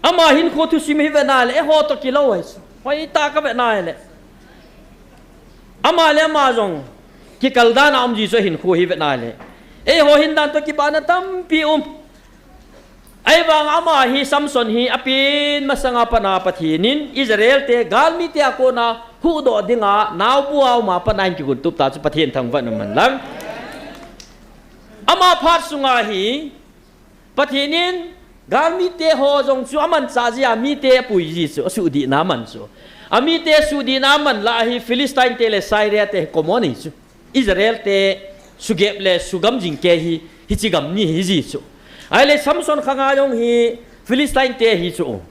Ama hinkho thusim hi vet na ahile, eiho toh kilou ahi chu. Hoitah kavet na ahile. Ama le ama jong kikal dan a um ji chu ahinkho hi vet na ahile. Eiho hin dan toh kibahna tampi um. Ahivang ama hi Samson hi apen masanga pat a Pathen in Israel te galmite a kona huhdoh dinga naobu a um a pat a hin kigon tup ta chu Pathen thangvah in um hen lang. Ama phat sunga hi Pathen in galmite ho jong chu amanchah ji a mite apui ji chu, asuhdihna aman chu. Amite suhdihna aman lah a hi Philistine te le Syria te hi common ahi chu. Israel te sugep le sugam jing kei hi, hiche gam ni hi ji chu. Ahile Samson khanga jong hi Philistine te hi chu.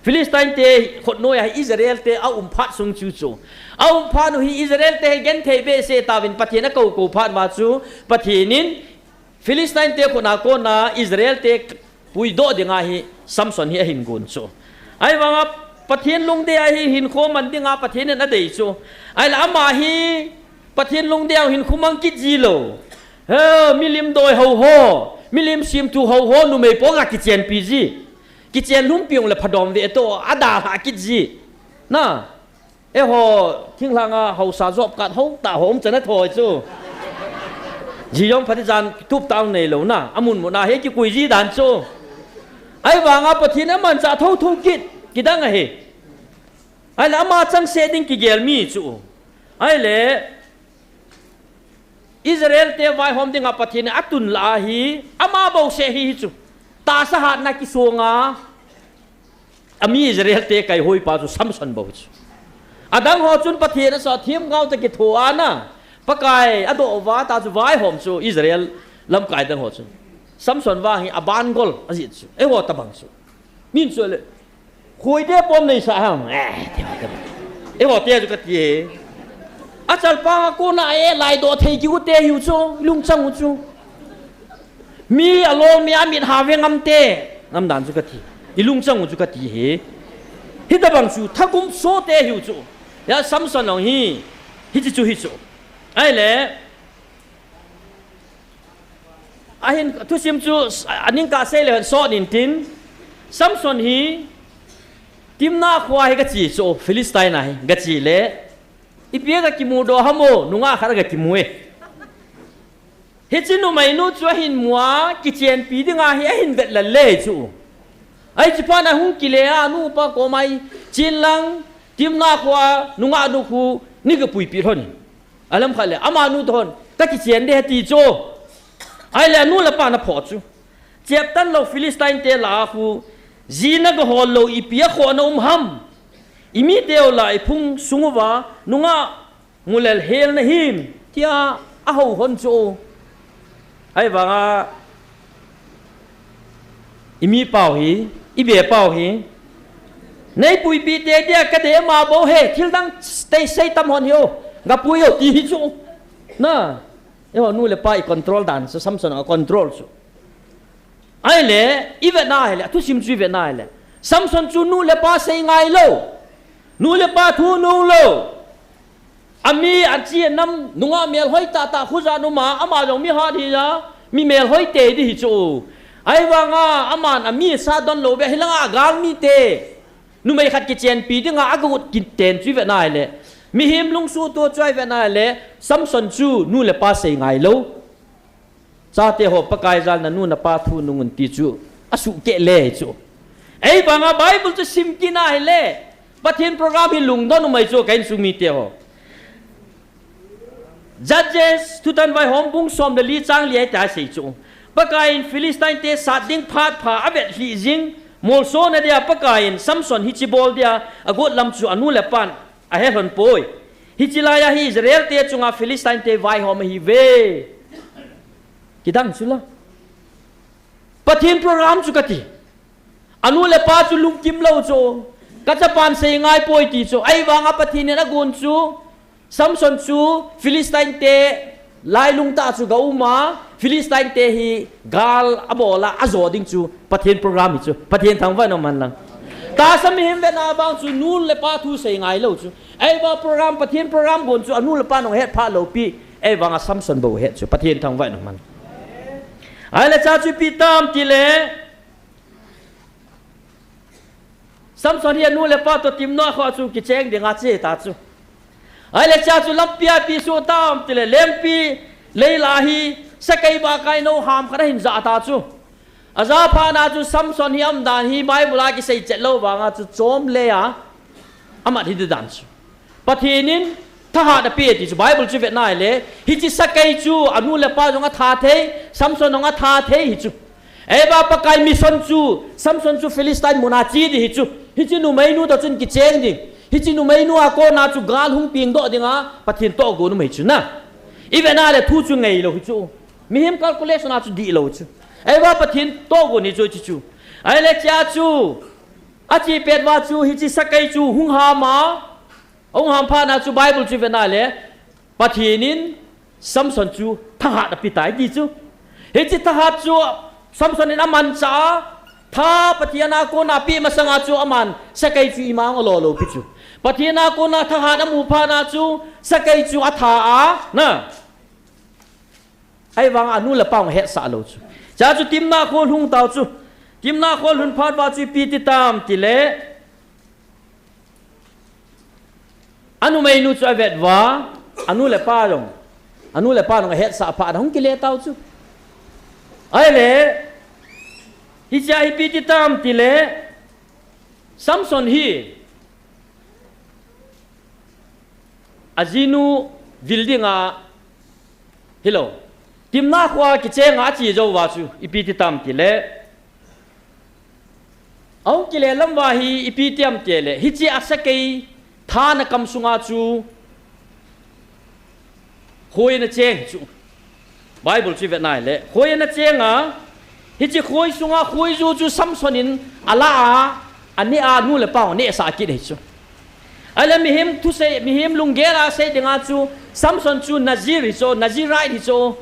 Philistine te khut noiya hi Israel te aum phat sung chu chu. Aum phat u hi Israel te hi genthei behseh tauvin Pathen akou kou phat uva chu Pathen in Philistine te khut a kona Israel te puidoh dinga hi Samson hi ahin gon chu. Ahivanga Pathen lungdei a hi hinkho man dinga Pathen in adei chu. Ahile ama hi Pathen lungdei a hinkho mang kit ji lou. He, milim doi ho ho, milim semthu ho ho, numei po ga kichenpi ji. Kichen lhumpi jongle phadom ve toh, adalhah kit ji. Na, eiho, thinglhanga haosa job card ho tah ho um chan a thoi chu. Ji jong phat ijat tup tau neilou na, amun mun a hi kikoi ji dan chu. Ahivanga Pathen in amanchah thotho kit, kidang ahi. Ahile ama changseh ding kigel mi chu. Ahile Israel te vaihom dinga Pathen in atun lah ahi, ama bouseh hi chu. Tahsa hatna kisonga, ami Israel te kaihoipa chu Samson bou chu. Adang ho chun Pathen asah themgao toh kitho ana, Pakai adoh uva, ta chu vaihom chu Israel lamkai dang ho chun. Samson vang hi aban gol ajih chu. Eiho tabang chu. Min chu le, khoite pom neisah ham. Eh, te ho tabang. Eiho te chu kati e. Achalpang a kona e laidoh thei kiu te hiu chu, lungchang u chu. Mi alol mi amit ha ve ngam te, ngam dan chu kati. Ilungchang u chu kati hi. Hitabang chu, thagum so te hiu chu. Ya Samson long hi, hichi chu hi chu. Ahile, ahin thusim chu, aning kasei le hon so nin tin. Samson hi, Timna khoa hi gache chu, Philistine a hi, gache le. Ipi a gakimu doh ham o, nungah khat a gakimu e. Hiche numeinu chu ahin mu a, kichenpi dinga hi ahin vet lal le chu. Ahi chuphat na hung kile a, anupa koma hi, chen lang, Timna khoa, nungah nu khu, nei gapuipi lhon. Alam khat le, amanu toh hon, kakichen ding ahi ti chu. Ahile anu le apa ana phoh chu. Cheptan lou Philistine te lah a khu, jina gahol lou ipi a khohna um ham. Imite u lah a iphung sung uva, nungah ngulel hel nahim, tia ahou hon chu. Ahivanga, imi pau hi, ibe pau hi. Nei puipi te dia kadei ama bou he, thil dang tei sei tam hon hi o, gapui o, ti hi chu. Na, eiho nu le pa i control dan chu, Samson a control chu. Ahile, ivet na hile, athusim chu ivet na hile. Samson chu nu le pa sei ngai lou. Nu le pa thu nung lou. Ami achi anam nunga melhoi tahtah khu jat um a, ama jong mi hat hi a, mi melhoi tei ding hi chu. Ahivanga, aman ami sa don lou be, hilanga galmi te. Numei khat kichenpi dinga, aga ut kiten chu ivet na hile. Mihem lungsuh to chu ivet na hile, Samson chu nu le pa sei ngai lou. Chate ho, Pakai jal nanu napa thu nungun ti chu, asuh keh le chu. Ahivanga Bible chu sim kit na hile, Pathen program hi lungdon umai chu ka insung mite ho. Judges, Thutan Vaihom bung som le li chang li a hitia asei chu. Pakai in Philistine te sat ding phat pha avet lhih jing, molsona dia Pakai in Samson hichi bol dia agot lam chu anu le apan ahe lhon poi. Hichi laiya hi Israel te chunga Philistine te vaihom ahi ve. Kidang chu la. Pathen program chu kati. Anu le apa chu lungkim lou chu. Kachapan sei ngai poi ti chu. Ahivanga Pathen in agon chu. Samson chu Philistine te lailung tah chu ga um a, Philistine te hi gal abol a, ajo ding chu Pathen program hi chu. Pathen thangvah in um hen lang. Tahsa mihem vetna vang chu nu le pa thu sei ngai lou chu. Ahivang program, Pathen program gon chu anu le apan ahung het pha lou pi. Ahivanga Samson bou ahet chu. Pathen thangvah in um hen. Ahile cha chu ipi tam tile. Samson hi anu le apa toh Timna khoa chu kicheng dinga ache ta chu. Ahile cha chu lampi a ipi soh tam tile lengpi lei lah a hi sakei ba kai no ham khat ahin jah ta chu. Aja phat na chu Samson hi aum dan hi Bible a kisei chet lou vanga chu chom le a amat hi ding dan chu. Pathen in thahat ape ti chu Bible chu vet na hile, hichi sakei chu anu le apa jong atha thei, Samson jong atha thei hi chu. Ahivang Pakai mission chu, Samson chu Philistine mun a che ding hi chu. Hichi numeinu toh chun kicheng ding. Hichi numeinu a kona chu gal hung peng doh dinga, Pathen tohgon um hi chu na. Ivet na le thu chu ngei lou hi chu. Mihem calculation a chu dih lou chu. Ahivang Pathen tohgon hi chu hichi chu. Ahile cha chu, ache pet uva chu hichi sakei chu hung ham a, Ahung ham phat na chu Bible chu ivet na le, Pathen in Samson chu thahat ape tai ti chu. Hichi thahat chu Samson in amanchah a, tha Pathen a kona ape masanga chu aman sakei chu ima ahung alo lou pi chu. Pathen a kona thahat amu phat na chu sakei chu atha a, na. Ahivang anu le apa ahung hetsah lou chu. Cha chu Timna kho lhung tau chu. Timna kho lhun phat uva chu ipi ti tam tile. Anumeinu chu avet uva, anu le apa jong. Anu le apa nung ahetsah phat ahung kile tau chu. Ahile, hichea ipi ti tam tile, Samson hi, ajinu vil dinga, hilou. Timnah khoa kichenga ache jouva chu, ipi ti tam tile. Ahung kile lam uva hi ipi ti ham tile, hiche asakei thana kam sunga chu khoi ana cheng chu. Bible chu ivet nai le, khoi ana chenga, hiche khoi sunga khoiju chu Samson in alah a, aneh a, anu le apa nehsah kit ahi chu. Ahile mihem thusei, mihem lunggel a sei dinga chu, Samson chu Nazir hi chu, Nazirite hi chu.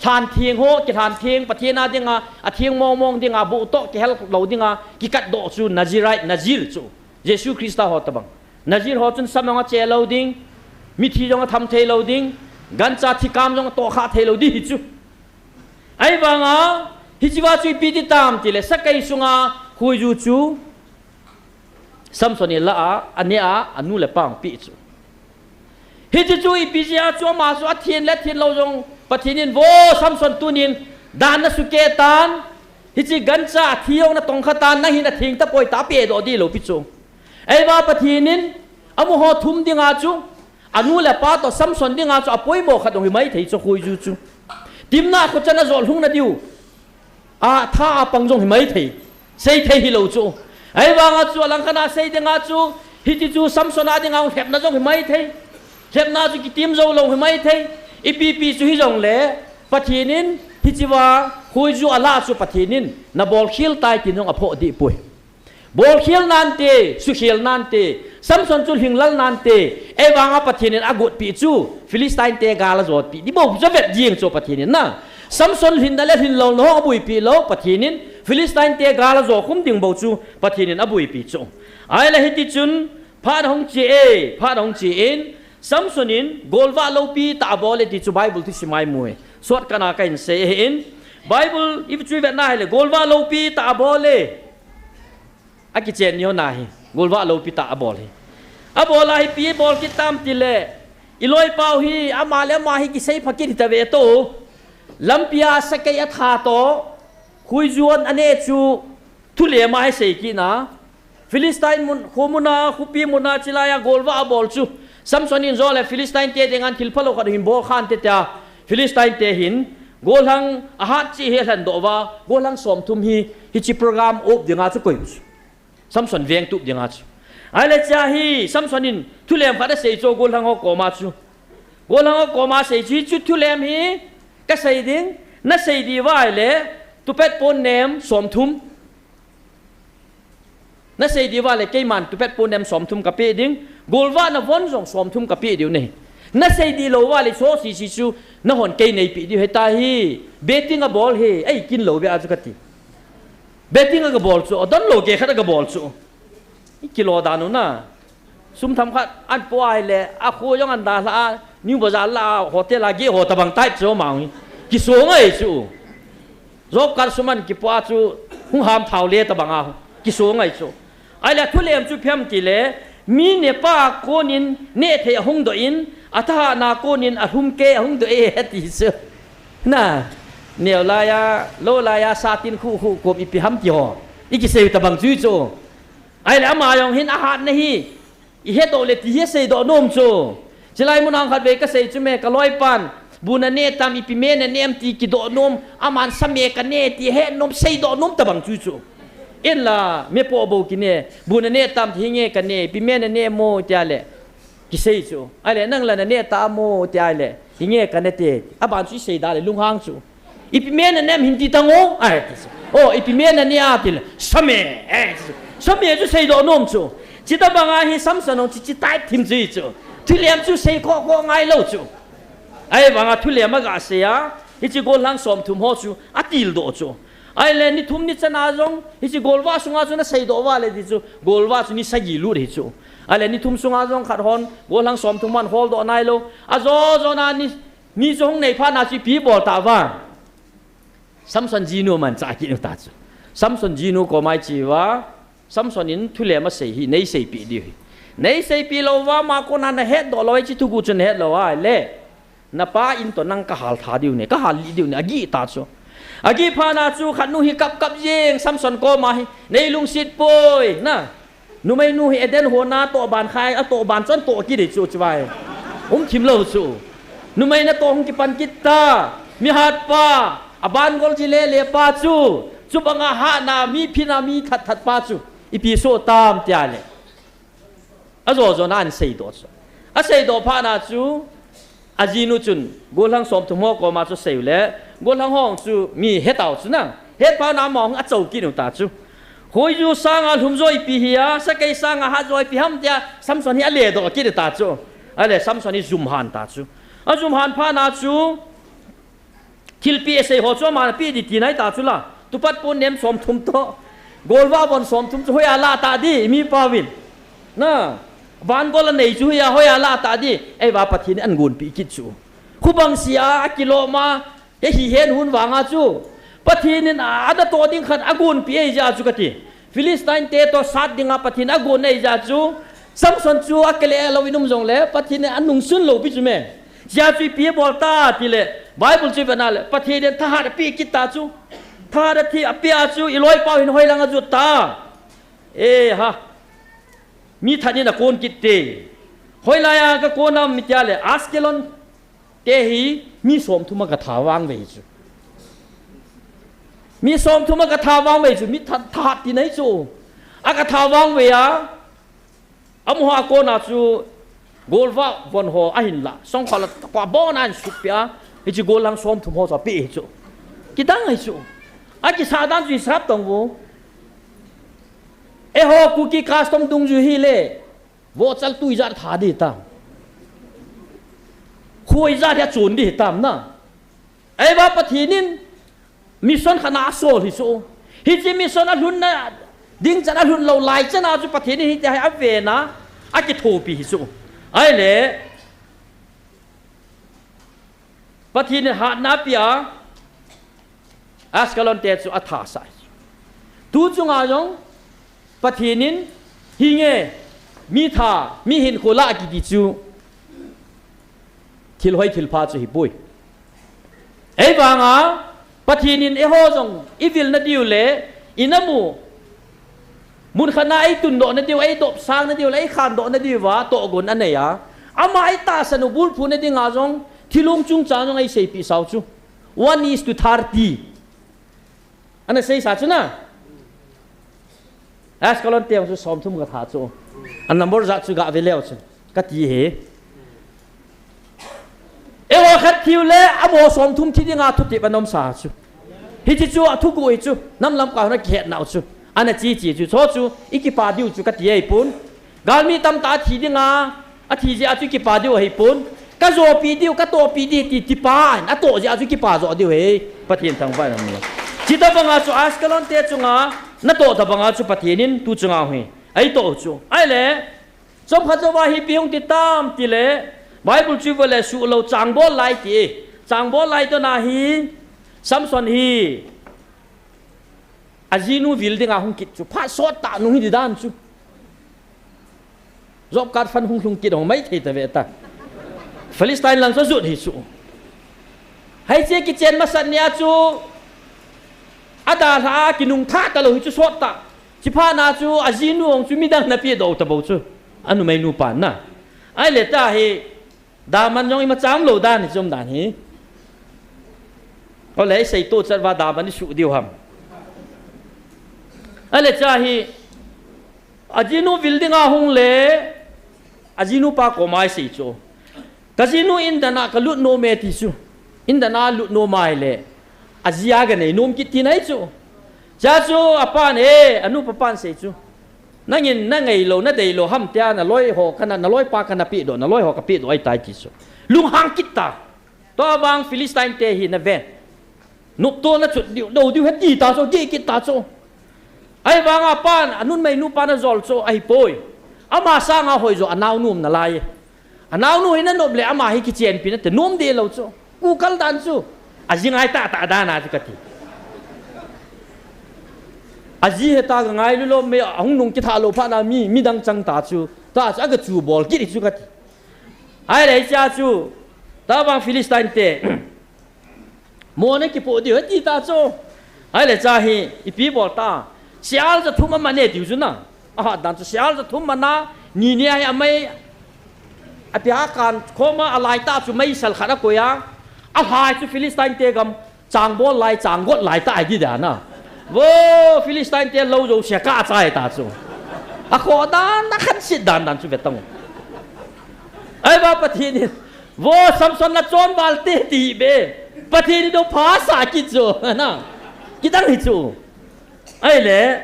Lhan theng ho, kilhan theng, Pathen a dinga, atheng mong mong dinga, buh toh kihel lou dinga, kikatdoh chu Nazirite, Nazir chu. Jesu Christa ho tobang. Nazir ho chun sam jong ache lou ding, mithi jong atham thei lou ding, gancha thikam jong atohkhah thei lou ding hi chu. Ahivanga, hichea chu ipi ti tam tile, sakei sunga khoiju chu, Samson in alah a, aneh a, anu le apa ahung pe chu. Hiche chu ipi jeh a chu ama chu athin le thin lou jong, Pathen in, vo Samson tunin, dan nasukeh tan, hiche gancha athi jong natongkha tan, nang hin atheng tapoi tia apedoh ding lou pi chu. Ahivang Pathen in, amaho thum dinga chu, anu le apa toh Samson dinga chu apoimo khat jong hi maithei chu khoiju chu. Timnah kho chan ajot lhung nadiu. Atha apang jong hi maithei. Seithei hilou chu. Ahivanga chu alangkhat a sei dinga chu, hiti chu Samson a dinga lhepna jong hi maithei. Lhepna chu kitim jou lou hi maithei. Ipi pi chu hijongle, Pathen in, hichea, khoiju alah chu Pathen in, nabolkhel tai tin jong aphoh deh poi. Bolkhel nante, sukhel nante, Samson chu lhinglel nante, ahivanga Pathen in agotpi chu, Philistine te gal ajotpi ding bou chu avet jeng chu Pathen in na. Samson lhinna le lhinlouna ho abuipi lou, Pathen in Philistine te gal ajokhum ding bou chu, Pathen in abuipi chu. Ahile hiti chun, phat ahung che e, phat ahung che in, Samson in golvah loupi tah abol e ti chu Bible thusim a imu e. Shortcut a kahin sei ahin. Bible i chu ivet na hile, golvah loupi tah abol e. Akichen ni ho na hi, golvah loupi tah abol hi. Abol a hi ipi bol kit tam tile, i loipau hi, ama le ama hi kisei pha kit hita ve to. Lampia sakei atha toh, khoiju aneh chu, thulem a hi sei kit na. Philistine mun, khomun a, khopi mun a, chilai a golvah abol chu. Samson in jole Philistine te dinga thil phalou khat hin bol khante tia. Philistine te hin, golhang ahat cheh hi alhendoh uva, golhang somthum hi, hiche program up dinga chu koi chu. Samson veng tup dinga chu. Ahile chea hi, Samson in thulem khat asei chu golhang ho koma chu. Golhang ho koma asei chu, hichu thulem hi, kasei ding, nasei diu va ahile, tupet pon nem somthum. Nasei diu va le keiman tupet pon nem somthum kapeh ding, golvah navon jong somthum kapeh diu ahi. Nasei dih lou va le soh sisi chu nahon kei neipeh diu ahi. Tua hi betting abol hi, eikin lou ve a chu kati. Betting a kabol chu, adon lou kei khat a kabol chu. I kilo dan u na. Sum themkhat ahin po ahile, akho jong ahin dalha a, New Bazaar lah a, hotel a geh ho tabang type chu mang hi. Kiso ngai chu. Job card sum ahin kipo a chu, hung ham thao le tabang a, kiso ngai chu. Ahile thulem chu ipi ham tile, mi nepa konin nehthei ahung doh in, athahatna konin alhumkei ahung doh e, ati chu. Na, neo laiya, lou laiya, satin khu khu kom ipi ham ti ho. I kisei tabang chu chu. Ahile ama jong hin ahatna hi, i hedoh le ti hi aseidoh nom chu. Chilai mun a khatvei kasei chu me, kaloipan, bu naneh tam, ipi me naneh am ti kidoh nom, aman same kaneh ti ahet nom, seidoh nom tabang chu chu. Inla, me po bou kineh, bu naneh tam ti hinge kaneh, ipi me naneh mo tia le. Kisei chu. Ahile, nang la naneh ta mo tia le. Hinge kaneh te. Aban chu isei da le, lunghang chu. Ipi me naneh am hin ti tang o. Ai, ti chu. O, ipi me naneh a ti le. Same. Eh, ti chu. Same chu seidoh nom chu. Chuti banga hi Samson hung chi chi tai thim chu chu. Thulem chu sei kho kho ngai lou chu. Ahivanga thulem aga sei a. Hiche golhang somthum ho chu. Atildoh chu. Ahile ni thum ni chan a jong. Hiche golvah sunga chu naseidoh va le ti chu. Golvah chu ni sagi lut hi chu. Ahile ni thum sunga jong khat hon. Golhang somthum hon holdoh nai lou. Ajo jo na ni Ni chu hung nei phat na chu ipi bol ta va. Samson jinu aman cha kit u ta chu. Samson jinu koma ache uva. Samson in thulem asei hi, nei seipeh diu ahi. Nei seipeh lou uva, ama kona nahetdoh lou, hiche thuguh chu nahet lou ahile. Napa in toh nang kahal tha diu ne, kahal lih diu ne, agih ta chu. Agih phat na chu khat nu hi kap kap jeng, Samson koma hi, nei lungset poi, na. Numei nu hi Eden huona toh ban khai, atoh ban chun toh kit ding chu chu vai. Um thim lou chu. Numei natoh hung kipan kit ta. Mi hat pa, aban gol ji le le pa chu. Chu banga hahna, mi phina, mi that that pa chu. Ipi soh tam tia le. Ajo jo na ahin seidoh chu. Aseidoh phat na chu, ajinu chun, gollhang somthum ho koma chu asei u le, gollhang ho chu mi hetau chu na. Het phat na amahon achou kit u ta chu. Hoiju sanga lhum jo ipi hi a, sakei sanga hat jo ipi ham tia, Samson hi aledoh kit u ta chu. Ale Samson hi jum han ta chu. Ajum han phat na chu, thilpeh asei ho chu aman apeh ding ti nai ta chu la. Tupat pon nem somthum toh. Golvah von somthum chu hoiya lah ta ding, mipa vin. Na, van gol anei chu hoiya, hoiya lah ta ding. Eiva Pathen in ahin gonpeh kit chu. Khubang sia, akilom a, hihen hun vanga chu. Pathen in a, anatoh ding khat agonpeh ahi jeh chu kati. Philistine te toh sat dinga Pathen in agon ahi jeh chu, Samson chu akile lou in um jongle, Pathen in anungsun lou pi chu me. Jeh chu ipi abol ta tile, Bible chu ivet na le, Pathen in thahat apeh kit ta chu. Thahat athi apeh a chu, iloipa hin hoilang ajot ta. E ha. Mi that in akon kit te. Hoilai a gakon am tia le, Ashkelon te hi mi somthum a gatha vangvei chu. Mi somthum a gatha vangvei chu, mi that, that ti nai chu. A gatha vangvei a, amaho a kona chu golvah von ho ahin lah. Songkhat la kwa bon ahin sutpeh a, hichu gollhang somthum ho chu apeh hi chu. Kidang ahi chu. Akisah dan chu hisap tong vo. Eiho Kuki custom dungjui hile. Vohchal tu ijat tha ding hitam. Kho ijat hi achon ding hitam na. Eiva Pathen in mission khat na asol hi chu. Hiche mission alhunna ding chan alhun lou lai chan a chu Pathen in hitia hi aven a akithopi hi chu. Ahile Pathen in hatna apeh a, Ashkelon te chu athasah. Tu chunga jong Pathen in hinge, mi that, mi hinkho lah kiti chu thil hoi thil pha chu hipoi. Eivanga Pathen in eiho jong ivilna diu le inamu mun khat na eitundoh na diu, eidopsang na diu le eikhandoh na diu va tohgon anei a. Ama eitahsan u bulphu na dinga jong thilong chungchang jong eiseipeh sau chu. One is to thirty. Ana seisa chu na. Ashkelon te chu somthum gatha chu. A number jat chu gave leu chu. Kati hi. Eiho khat thiu le amaho somthum thi dinga thutep ana umsa chu. Hiche chu athuguh hi chu. Nam lamkai hon akihetnau chu. Ana cheche chu. Chu chu ikipa diu chu kati ahipon. Galmi tamtah athi dinga, athi jeh a chu kipa diu ahipon. Kajopi diu, katohpi diu ti, tipa in, atoh jeh a chu kipa joh diu ahi. Pathen thangvah in um. Chutobanga chu Ashkelon te chunga, natoh tobanga chu Pathen in tu chunga hi eitoh chu. Ahile, chomkhat jouva hi ipi hung ti tam tile, Bible chu ivet le suhlou changbol lai ti. Changbol lai dona hi, Samson hi, ajinu vil dinga hung kit chu. Phat sottah nung hi di dan chu. Job card fund hung lhung kit hong maithei ta ve ta. Philistine lang chu ajot hi chu. Hiche kichen masat nia chu adalha a kinungtha talou hi chu sottah. Chuphat na chu ajinu hong chu midang ana pehdoh tabou chu. Anumeinu pan na. Ahile ta hi Daman jong imacha umlou dan hi chu um dan hi. Ole, isei toh chat uva Daman isuh diu ham. Ahile cha hi, ajinu vil dinga hung le, ajinu pa koma isei chu. Kajinu indan a kalut nom e ti chu. Indan a lut nom ahile, aji a ganei nom kit tina ahi chu. Cha chu apan e, anupa pan sei chu. Nangin nangailou, nadeilou ham tia naloi ho kana, naloi pa kana pehdoh, naloi ho kapehdoh ahitai ti chu. Lunghang kit ta. Tua vang Philistine te hi naven. Noptona chu diu, do diu ahi ti ta chu, gih kit ta chu. Ahivanga pan, anunmeinu pan ajol chu, ahipoi. Ama sanga hoijo, anaonu um nalai. Anaonu hi nanop le ama hi kichenpi nate nom deh lou chu. Kukal dan chu. Aji ngai tahtah dan a chu kati. Aji heta kangailu lou me ahung nung kitha lou phat na mi, midang chang ta chu. Ta chu aga chu bol kit chu kati. Ahile cha chu. Tabang Philistine te mona kipoh diu, hiti ta chu. Ahile cha hi, ipi bol ta. Sial ja thum aman e tiu chu na. Ahat dan chu sial ja thum mana, ni ni a hi amai, apia kan khoma alai ta chu mei sal khat akoi a. Alhai chu Philistine te gam, chang bol lai, chang got lai ta ai di dan a. Vo, Philistine te lo jo sia ka chai ta chu. Akhoh dan, akhansit dan dan chu ve tang. Ai ba Pathen in, vo Samson la chon bal te ti be. Pathen in do pha sa kit chu. Na. Kidang hi chu. Ahile,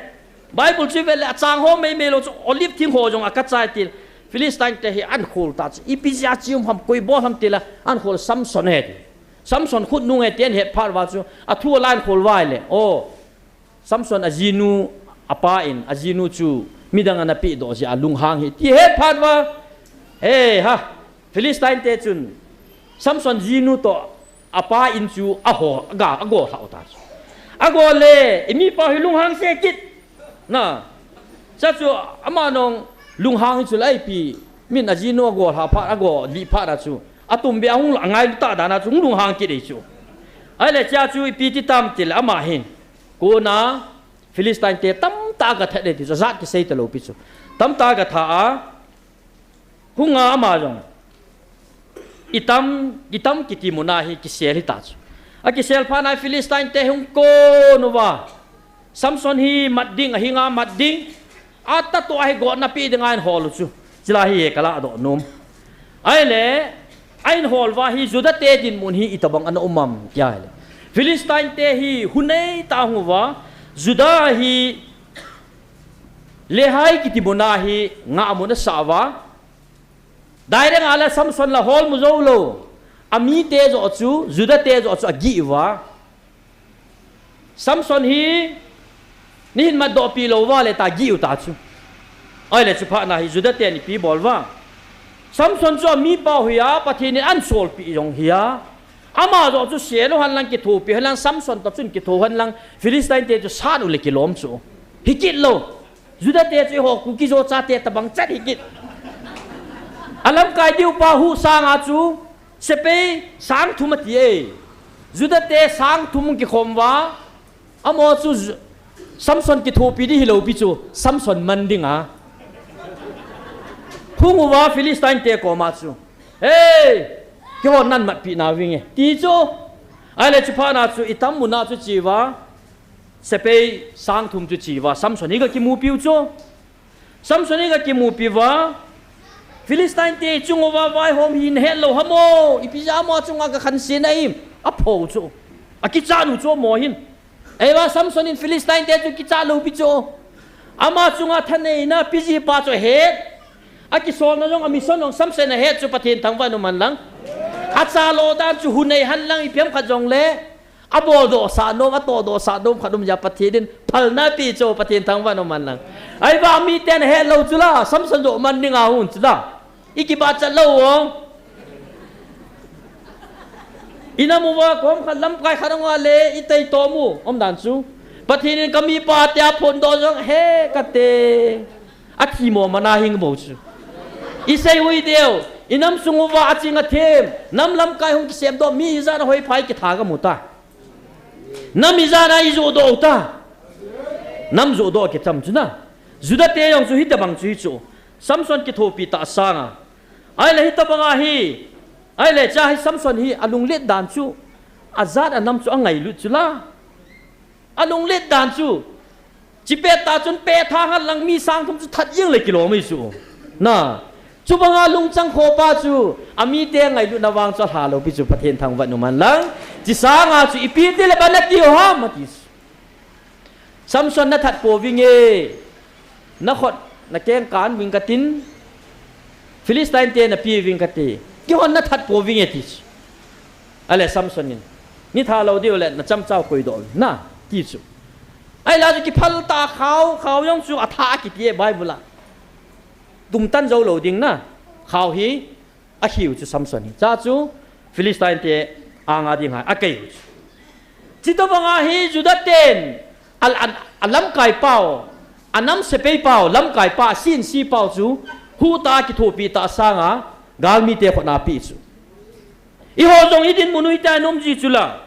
Bible chu ve le, achang ho mei mei lo chu olive thing ho jong aka chai til. Philistine te hi an khol ta chu. Ipi jeh a chi um ham, koi bol ham tila, an khol Samson he ti. Samson khut nung he ti an het phat uva chu. Athu a la an khol uva le. O. Samson ajinu apa in, ajinu chu midang ana pe doh jeh a lunghang hi. Ti het phat uva. He ha. Philistine te chun. Samson jinu toh apa in chu aho, aga, ago lhau ta chu. Ago le, i mipa hi lunghang se kit. Na, cha chu ama nong lunghang hi chu lai pi, min ajinu ago lha phat, ago li phat a chu. Atum be ahung la ngai lu ta dan a chu, hung lunghang kit ei chu. Ahile cha chu ipi ti tam tile ama hin. Kona, Philistine te tamtah aga that e ti chu, jat kisei ta lo pi chu. Tamtah aga tha a, Hunga ama jong. Itam, itam kiti muna hi kisel hi ta chu. Akisel phat na Philistine te hung kon uva. Samson hi mat ding, ahinga mat ding. Ata to ahi gotna pe ding ahin hol u chu. Chila hi e kala doh nom. Ahile, ahin hol uva hi Juda te dinmun hi itabang ana um am tia ahile. Philistine te hi hunei ta hung uva. Juda hi Lehi kiti muna hi ngah mun asah uva. Direct a la Samson la hol mu jou lou. Ami te joh chu, Juda te joh chu agih uva. Samson hi, nei hin mat doh pi lou uva le ta gih u ta chu. Ahile chu phat na hi Juda ten ipi bol uva. Samson chu ami pau hi a, Pathen in ahin sol pi jong hi a. Ama joh chu sel u hen lang kithopi hen lang Samson toh chun kitho hen lang Philistine te chu sat u le kilom chu. Hi kit lou. Juda te chu eiho Kuki-Zo chate tabang chat hi kit. Alamkai diu pa hu sanga chu sepai sang thum ati e. Juda te sang thum kikhom uva. Amaho chu Ju-, Samson kithopi di hilou pi chu, Samson man ding a. Hung uva Philistine te koma chu. Hey! Keiho nan matpi na vinge. Ti chu. Ahile chu phat na chu itam muna chu chi uva. Sepai sang thum chu chi uva. Samson hi ga kimupi u chu. Samson hi ga kimupi uva, Philistine te chung uva vaihom hi nahet lou ham o, ipi jeh a ama chunga ga khanse na him, apho u chu. Akichat u chu amaho hin. Ahivang Samson in Philistine te chu kichat lou pi chu. Ama chunga thaneina pi ji pa chu ahet. Akisolna jong, a mission jong Samson in ahet chu Pathen thangvah in um hen lang. Achat lou dan chu hunei hen lang ipi ham khat jongle. Abol doh sah nom, atoh doh sah nom khat um jeh a Pathen in phalna ape chu Pathen thangvah in um hen lang. Ahivang miten ahet lou chu la, Samson joh man ding a hung chu la. I kibahchat lou o. I nam uva kom khat lamkai khat a nga le, i tei tom u, um dan chu. Pathen in ka mipa tia phondoh jong he kate. Athi mo mana hing bou chu. I sei ui deu, i nam sung uva aching athem, nam lamkai hung kisem doh, mi ijat a hoi phai kitha ka mu ta. Nam ijat a i joh doh u ta. Nam joh doh kicham chu na. Juda te jong chu hitabang chu hi chu. Samson kithopi ta sanga. Ahile hitabang a hi. Ahile cha hi Samson hi alunglet dan chu. Ajat a nam chu angailut chu la. Alunglet dan chu. Chipet ta chun pet tha hen lang mi sang thum chu that jeng le kilom e chu. Na. Chubanga lungchang khopa chu. Amite ngailutna vang chu alha lou pi chu Pathen thangvah in um hen lang. Chi sanga chu ipi ti le ban nati u ham ati chu. Samson nathat pouvinge. Nakhut nakeng kan ving katin. Philistine te napi ving kati. Keihon nathat pouvinge ti chu. Ahile Samson in. Nei tha lou diu le nachamchau koi doh. Na, ti chu. Ahile chu kiphal ta khao, khao jong chu atha kiti e Bible a. Tumtan jou lou ding na. Khao hi, akhiu chu Samson hi. Cha chu Philistine te anga ding a, akei u chu. Chutobang a hi Juda ten, a, a, alamkai pau, anam sepai pau, lamkai pa, sinsi pau chu, huta kithopi ta sanga, galmite khut na pi chu. Eiho jong idinmun u hitia inom ji chu la.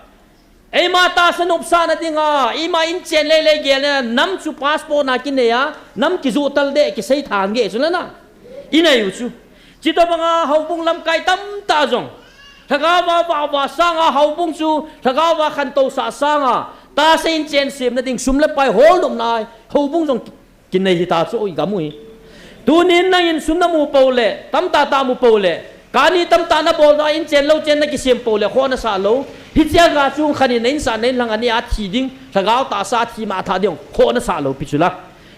Eima tahsa nopsahna dinga, eima inchen lele gelna, nam chu passport na kinei a, nam kijoh tal deh, kisei thang geh chu la na. Inei u chu. Chutobanga houbung lamkai tamtah jong. Lhagao va, va, va sanga houbung chu, lhagao va khantou sah sanga, tahsa inchen semna ding, sum le pai hol nopna, houbung jong kinei hita chu i gam u hi. Tunin nangin sum namu pou le, tamtah tah mu pou le, kani tamtah nabol a inchen lou chen nakisem pou le, khoh nasah lou. Hichea ga chu khanin na insah na inlang a nia thi ding, lhagao tahsa thi ma tha ding, khoh nasah lou pi chu la.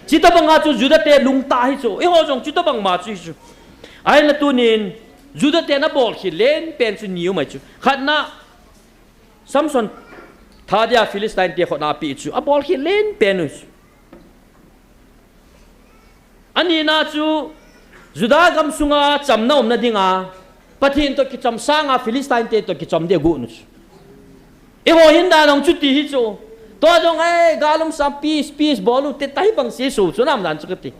Chutobanga chu Juda te lungtah hi chu, eiho jong chutobang ma chu hi chu. Ahinla tunin, Juda te nabol khel len pen chu ni um ahi chu. Khatna, Samson tha dia Philistine te khut a peh chu, abol khel len pen u chu. Anina chu, Juda gam sunga chamna umna dinga, Pathen toh kicham sanga Philistine te toh kicham ding agot u chu. Eiho hin dan jong chuti hi chu. Tua jong, "Ei, gal um sam, peace, peace, bol u te," tahbang seiso chu nam dan chu kati.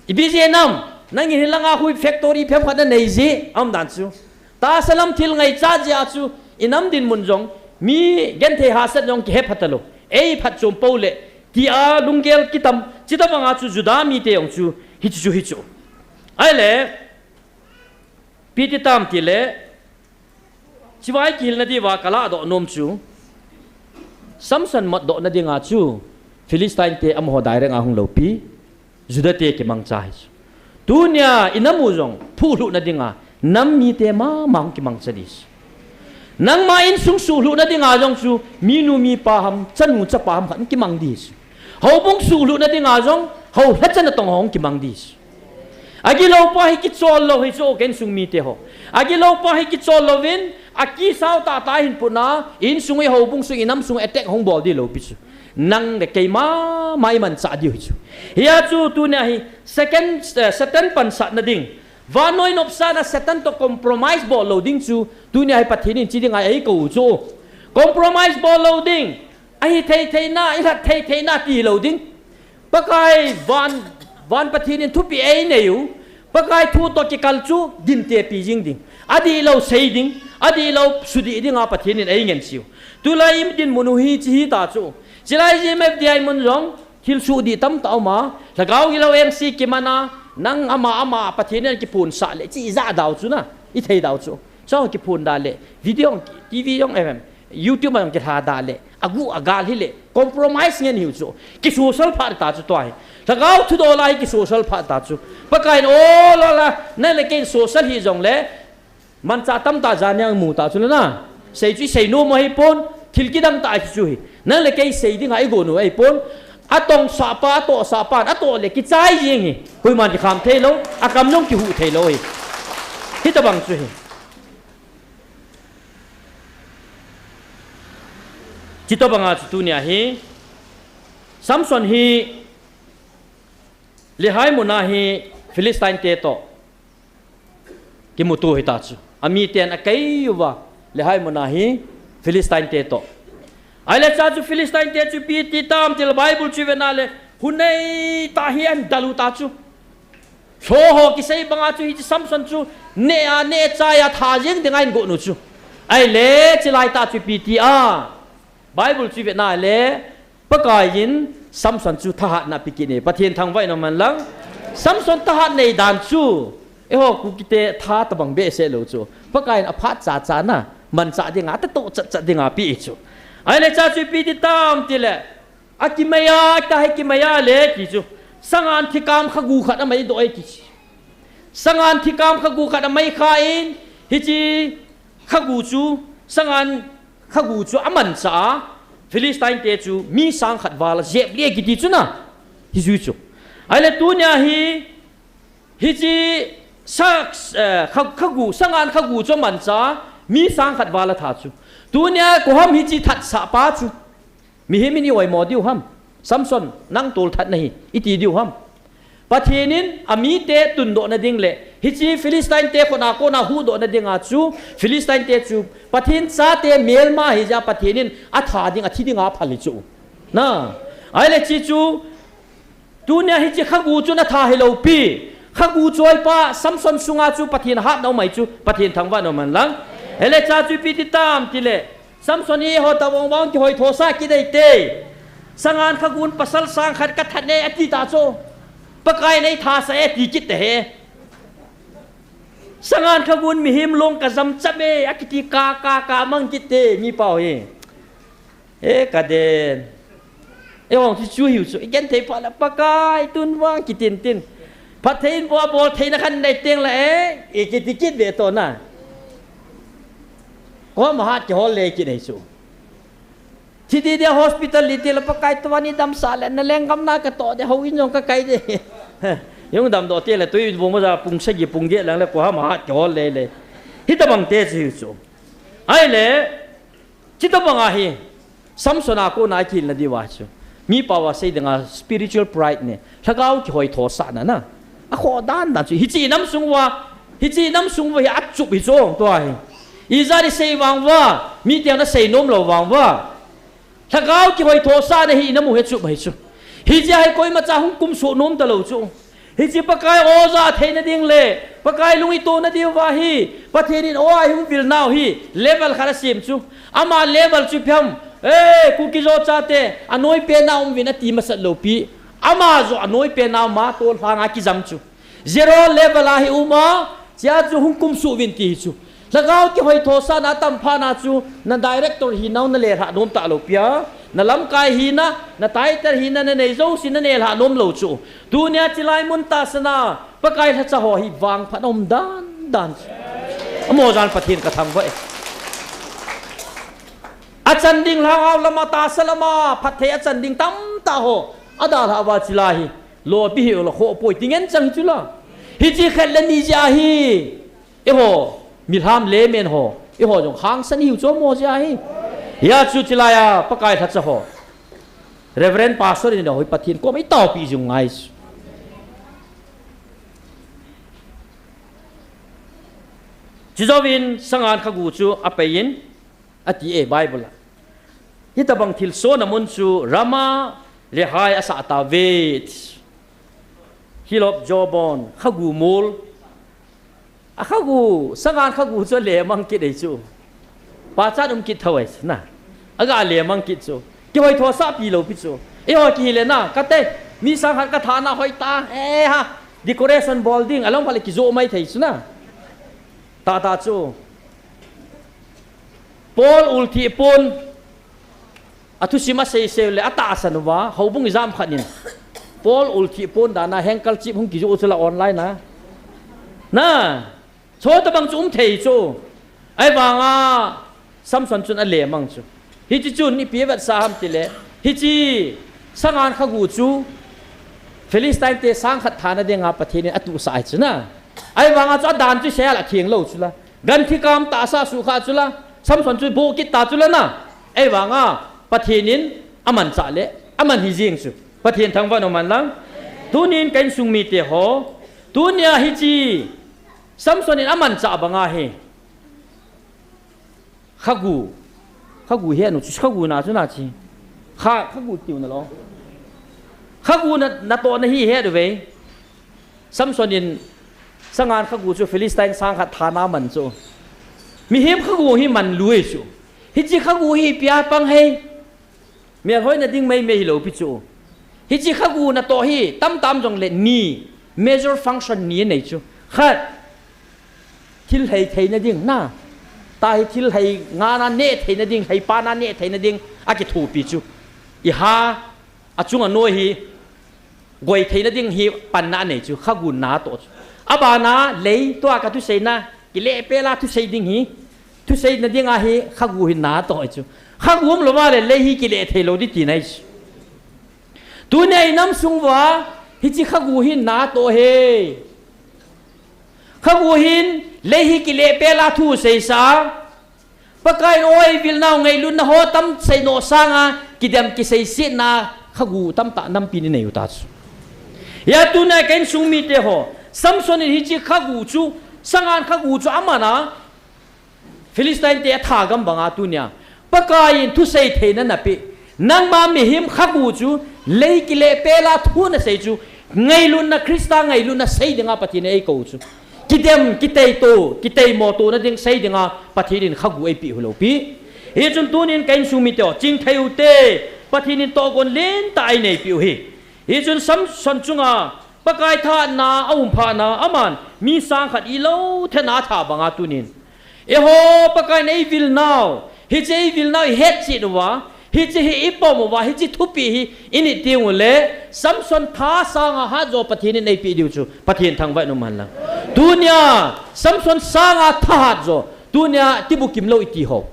I busy nam, nangin hilanga hui factory phem khat nanei ji, um dan chu. Tahsa lam thil ngaichat jeh a chu, i nam dinmun jong, mi genthei hahsat jong kihepha talou. Ei phatchom pou le, tia lunggel kitam, chutobanga chu Juda mite jong chu, hichu chu hi chu. Ahile, ipi ti tam tile, chua i kihilna diuva kaladoh nom chu, Samson matdohna dinga chu, Philistine te amaho direct a hung loupi, Juda te kimangcha hi chu. Tunia i nam u jong phuhlhuhna dinga nam mite mama hung kimangcha ding chu. Nangma insung suhlhuhna dinga jong chu minu mipa ham, chanu chapa ham khat hung kimang ding chu. Houbung suhlhuhna dinga jong hou lhacha natong hung kimang ding chu. Agilou pa hi kichol lou hi chu, insung mite ho. Agilou pa hi kichol louvin, akisao tahtah hin putna, insung i houbung sung i nam sung attack hung bol ding loupi chu. Nang le kei mama i manchah diu hi chu. Hia chu tunia hi second, eh, Satan pansatna ding. Vannoi nopsahna Satan toh compromise bol lou ding chu. Tunia hi Pathen in chi dinga eikou u chu. Compromise bol lou ding. Ahi thei theina, i lhat thei theina ti lou ding. Pakai van, van Pathen in thupeh einei u. Pakai thu toh kikal chu dinte pi jing ding. Adihlou sei ding, adihlou sudih dinga Pathen in eingen chiu. Tulai i dinmun u hiche hita chu. Chulai GMFDI mun jong, thil sudih tamtah uma, lhagao gilou engse kimana, nang ama, ama, Pathen in kiphonsah le, chi ijah dau chu na, i thei dau chu. Chua kiphon da le, video, TV jong, em, em, YouTube jong kilha da le, agu agal hile, compromise ngen hiu chu. Kisocial phat ta chu tua hi. Lhagao thudol a hi kisocial phat ta chu. Pakai in, o la la, nang le kei in social hi jongle, manchah tamtah jania imu ta chu le na. Sei chu i sei nom u ahipon, thil kidang tah hi chu hi. Nang le kei sei dinga i gon u ahipon. Atongsah pa, atohsah pan, atoh le kichai jeng hi. Koiman kikham theilou, akam jong kihuh theilou hi. Hitobang chu hi. Chutobanga chu tunia hi, Samson hi, Lehi muna hi Philistine te toh kimuto hita chu. Amiten akei uva, Lehi muna hi Philistine te toh. Ahile chua chu Philistine te chu ipi ti tam tile Bible chu vena le, hun neitah hi ahin dal u ta chu. Lhoho kisei banga chu hiche Samson chu neh a, neh chai a tha jeng dinga ahin gon u chu. Ahile chulai tah chu ipi ti a, Bible chu vena le, Pakaiyin Samson chu thahatna pe kit e, Pathen thangvah in um hen lang. Samson thahat nei dan chu, eiho Kukite tha tobang behseh lou chu. Pakaiyin aphat chacha na, manchah dinga, atatoh chatchat dinga apeh chu. Ahile chua chu ipi ti tam tile, akimai a, tua hi kimai a le ti chu. Sangan thikam khagu khat amai doh e ti chu. Sangan thikam khagu khat amai khan, hiche khagu chu, sangan khagu chu amanchah a, Philistine te chu mi sang khat val ajep lih e kiti chu na, hijui chu. Ahile tunia hi, hiche sa, eh, kha-, khagu, sangan khagu chu amanchah a, mi sang khat val atha chu. Tunia koi ham hiche thatsah pa chu. Mihem in i oimo diu ham. Samson, nang tolthat nahi, iti diu ham. Pathen in amite tundohna ding le, hiche Philistine te khut a kona huhdohna dinga chu, Philistine te chu, Pathen chate melma ahijeh a Pathen in atha ding, athi dinga aphal hi chu. Na, ahile hiche chu, tunia hiche khagu chu natha hilou pi. Khagu chu ahi pa, Samson sunga chu Pathen hatna um ahi chu, Pathen thangvah in um hen lang. Ele cha chu ipi ti tam tile, Samson hi ho tavang vang kihoi thosah kit e te. Sangan khagun pasal sang khat kathat e ati ta chu. Pakai nei thasah e ti kit te he. Sangan khagun mihem long kajam cham e akiti ka, ka, ka mang kit te mi pau hi. E kaden. E hong chu chu hiu chu. I gen thei pha la Pakai tun vang kitin tin. Phat thei in bol, bol theina khan nei teng la e. I kiti kit ve to na. Ko ma hat kihol le kit nei chu. Thi di dia hospital li ti la Pakai tu ani damsah le na lenggam na kato de ho in jong kakai de. Jong damdoh te le tui bung ma ja pung sagi pung get lang le ko ha ma hat kihol le le. Hitabang te chu hiu chu. Ahile, Chita banga hi, Samson a kona akihilna diuva chu. Mi pau a sei dinga spiritual pride ne, lhagao kihoi thosahna na. Akhoh dan dan chu. Hiche inam sung uva, hiche inam sung uva hi achup hi chu, tua hi. Ijat isei vang uva, mi tiang nasei nom lou vang uva. Lhagao kihoi thosahna hi inam u hi achup hi chu. Hiche hi koima cha hung kumsuh nom talou chu. Hiche Pakai o ja theina ding le, Pakai lung itohna diuva hi, Pathen in o a hung vil nau hi, level khat asem chu. Ama level chu phiam, eh, Kuki-Zo chate, anoi pen a um uvin ati masat lou pi. Ama joh anoi pen a um a, tol lhang a kijam chu. Zero level a hi um a, chia chu hung kumsuh uvin ti hi chu. Lhagao kihoi thosahna atam phat na chu, na director hinau nalelhah nom talou pi a, na lamkai hina, na title hina, nanei jouse nanelhah nom lou chu. Tunia chilai mun tahsan a, Pakai lhacha ho hi vangphat a um dan dan chu. Amaho jan Pathen kathangvah e. Achan ding lhagao lama, tahsa lama, phatthei achan ding tamtah ho, adalhah uva chilai hi. Lopi hi ola khoh poi, ti ngen chang hi chu la. Hiche khat le ni jeh a hi. Eiho, milham lemmen ho, eiho jong hangsan ihiu chu amaho jeh ahi. Hia chu chilai a, Pakai lhacha ho. Reverend Pastor in ho hi Pathen koma itaopi jing ngai chu. Chujouvin sangan khagu chu apei in, ati e Bible a. Hitabang thilsohna mun chu Rama, Lehi asah tauve. Hilob, Jawbon, khagu mol. Akhagu, sangan khagu chu alemang kit ahi chu. Pachat um kit thou ahi na. Aga lemang kit chu. Kihoi thosah pi lou pi chu. Eiho kihile na, kate, mi sang khat kathana hoi ta, eh ha. Decoration bol ding, along phat le kijoh mai thei chu na. Tahtah chu. Paul ulthih pon. Athusim asei sei le atahsan uva, houbung ijat khat in. Paul ulthih pon dan a handkerchief hung kijoh chu la online a. Na, chutabang chu um thei chu. Ahivanga Samson chun alemang chu. Hiche chun ipi avetsah ham tile, hiche sangan khagu chu Philistine te sang khat thana dinga Pathen in atuhsah ahi chu na. Ahivanga chu adan chu sel atheng lou chu la. Ganthi kam tahsa sukha chu la, Samson chu boh kit ta chu la na. Ahivanga, Pathen in amanchah le, aman hi jing chu. Pathen thangvah in um hen lang. Tunin ka insung mite ho. Tunia hiche, Samson in amanchah banga hi. Khagu. Khagu hi anu chu, khagu na chu na chi. Kha, khagu tiu na lo. Khagu na, natohna hi het uve. Samson in sangan khagu chu Philistine sang khat thana man chu. Mihem khagu hi man lui chu. Hiche khagu hi ipi a pang hei. Melhoina ding meimei hilou pi chu. Hiche khagu natoh hi tamtam jongle ni. Major function ni anei chu. Khat. Thil hei theina ding na. Tahi thil hei ngana neh theina ding, hei pana neh theina ding. Akithopi chu. Iha. Achung anoi hi. Goi theina ding hi panna anei chu, khagu natoh chu. Abana lei tua kathusei na, kile pela thusei ding hi, thusei na dinga hi khagu hi natoh chu. Khagu umlou vale lei hi kile thei lou di tina ahi chu. Tunia inam sung uva, hiche khagu hi natoh e. Khagu hin lei hi kile pela thusei sa. Pakai in oi vil nau ngailutna ho tam sei noh sanga, kidem kiseisetna khagu tamtah nampi in inei u ta chu. Hia tunia ka insung mite ho, Samson in hiche khagu chu, sangan khagu chu aman a, Philistine te atha gam banga tunia. Pakai in thusei theina napeh. Nangma mihem khagu chu, lei kile pela thu nasei chu, ngailutna Christa ngailutna sei dinga Pathen in eikou chu. kidem, kiteito, kiteimo tona ding sei dinga Pathen in khagu eipeh u lou pi. Hichun tunin ka insung mite ho, chingthei u te, Pathen in tohgon lentah eineipeh u hi. Hichun Samson chunga Pakai thahatna aumphatna, aman mi sang khat ilou thena atha banga tunin, eiho Pakai in eivil nau, hiche eivil nau ihetchet uva, hiche hi ipom uva, hiche thupeh hi init teng uleh, Samson tha sanga hatjo Pathen in eipeh diu chu Pathen thangvah in umhen lang. Tunia Samson sanga thahatjo, tunia tibukim lou iti ho,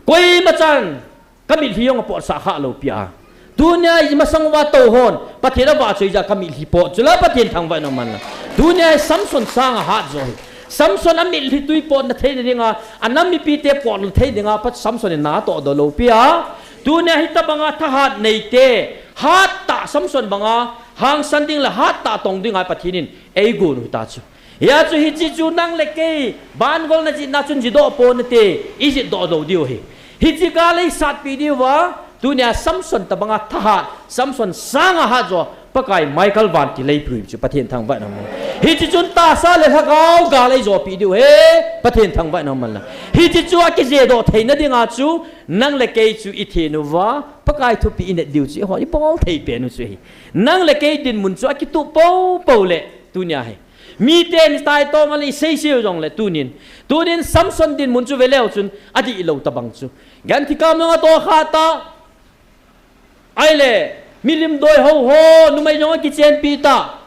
koima chan ka mitlhi jong apotsah kha lou pi a. Tunia imasang uva tou hon Pathen avahchoi jeh a ka mitlhi pot chu la, Pathen thangvah in umhen lang. Tunia Samson sanga hatjo hi, Samson amitlhi tui potna theina dinga, anam mipite potna thei dinga, Pat Samson in na atohdoh lou pi a. Tunia hitobanga thahat neite, hattah Samson banga hangsan ding le hattah tong dinga Pathen in eigon u hita chu. Hia chu hiche chu nang le kei, bangol najihna chun jihdoh ponate, ijihdoh lou diu ahi. Hiche gal eisatpi diuva, tunia Samson tobanga thahat, Samson sanga hatjo, Pakai Michael vantil eipui chu Pathen thangvah in umhen. Hiche chun tahsa le lhagao gal eijopi diu ahi, Pathen thangvah in umhen lang. Hiche chu akijedoh theina dinga chu, nang le kei chu ithen uva, Pakai thupeh inei diu chu, eiho ibol thei pen u chu ahi. Nang le kei dinmun chu akituh poupou leh, tunia hi, miten itaitom a le iseisei u jongle tunin, tunin Samson dinmun chu veleu chun adih lou tobang chu. Genthei kam jong atohkha ta. Ahile, milim doi ho ho, numei jong akichenpi ta.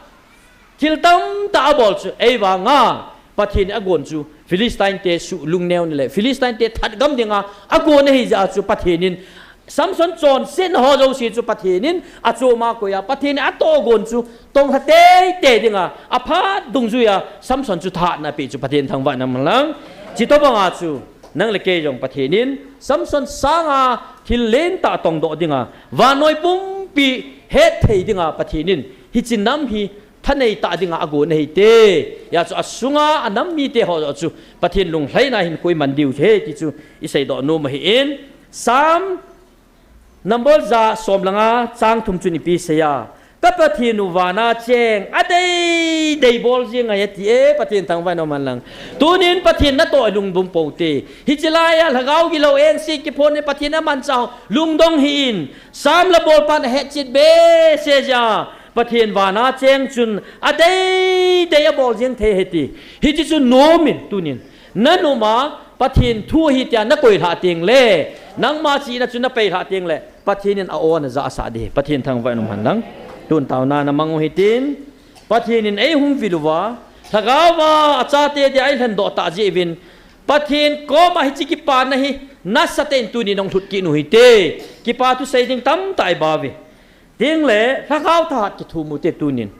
Thil tamtah abol chu, eivanga, Pathen in agon chu, Philistine te suh lungneo na le, Philistine te that gam dinga, agon ahi jeh a chu Pathen in, Samson chonsetna ho jouse chu Pathen in achom a akoi a, Pathen in atohgon chu tonglha teitei dinga, aphat dungjuia Samson chu thahatna apeh chu Pathen thangvah in umhen lang. Chutobanga chu nang le kei jong Pathen in Samson sanga thil lentah tongdoh dinga, vannoi pumpi hetthei dinga Pathen in hiche nam hi thanei tah dinga agon ahi te. Hia chu asunga anam mite ho joh chu Pathen lunglhaina hin koi man diu ahi ti chu iseidoh nom ahin. Psalm number ja som le nga chang thum chun ipi asei a, ka Pathen u vana cheng, adeidei bol jeng ahi ati e, Pathen thangvah in umhen lang. Tunin Pathen natoh lungdong pou te. Hiche laiya lhagao gilou engse kiphon in Pathen amanchah ho lungdong hih in. Psalm la bolpan ahetchet behseh jeh a, Pathen vana cheng chun adeidei abol jeng thei ahi ti. Hiche chu nom in tunin. Nanuma Pathen thu ahi tia nakoi lhah teng le, nangma chihna chu napei lhah teng le, Pathen in a-o najahsah ding ahi. Pathen thangvah in umhen lang. Tun taona namang u hitin, Pathen in eihung vil uva, lhagaova achate dia eilhendoh tah jeh uvin, Pathen koma hiche kipana hi nasatah in tunin hung lhut kit u hite. Kipa thu sei ding tamtah ibol uve. Tin le, lhagao thahat kithum u hite tunin.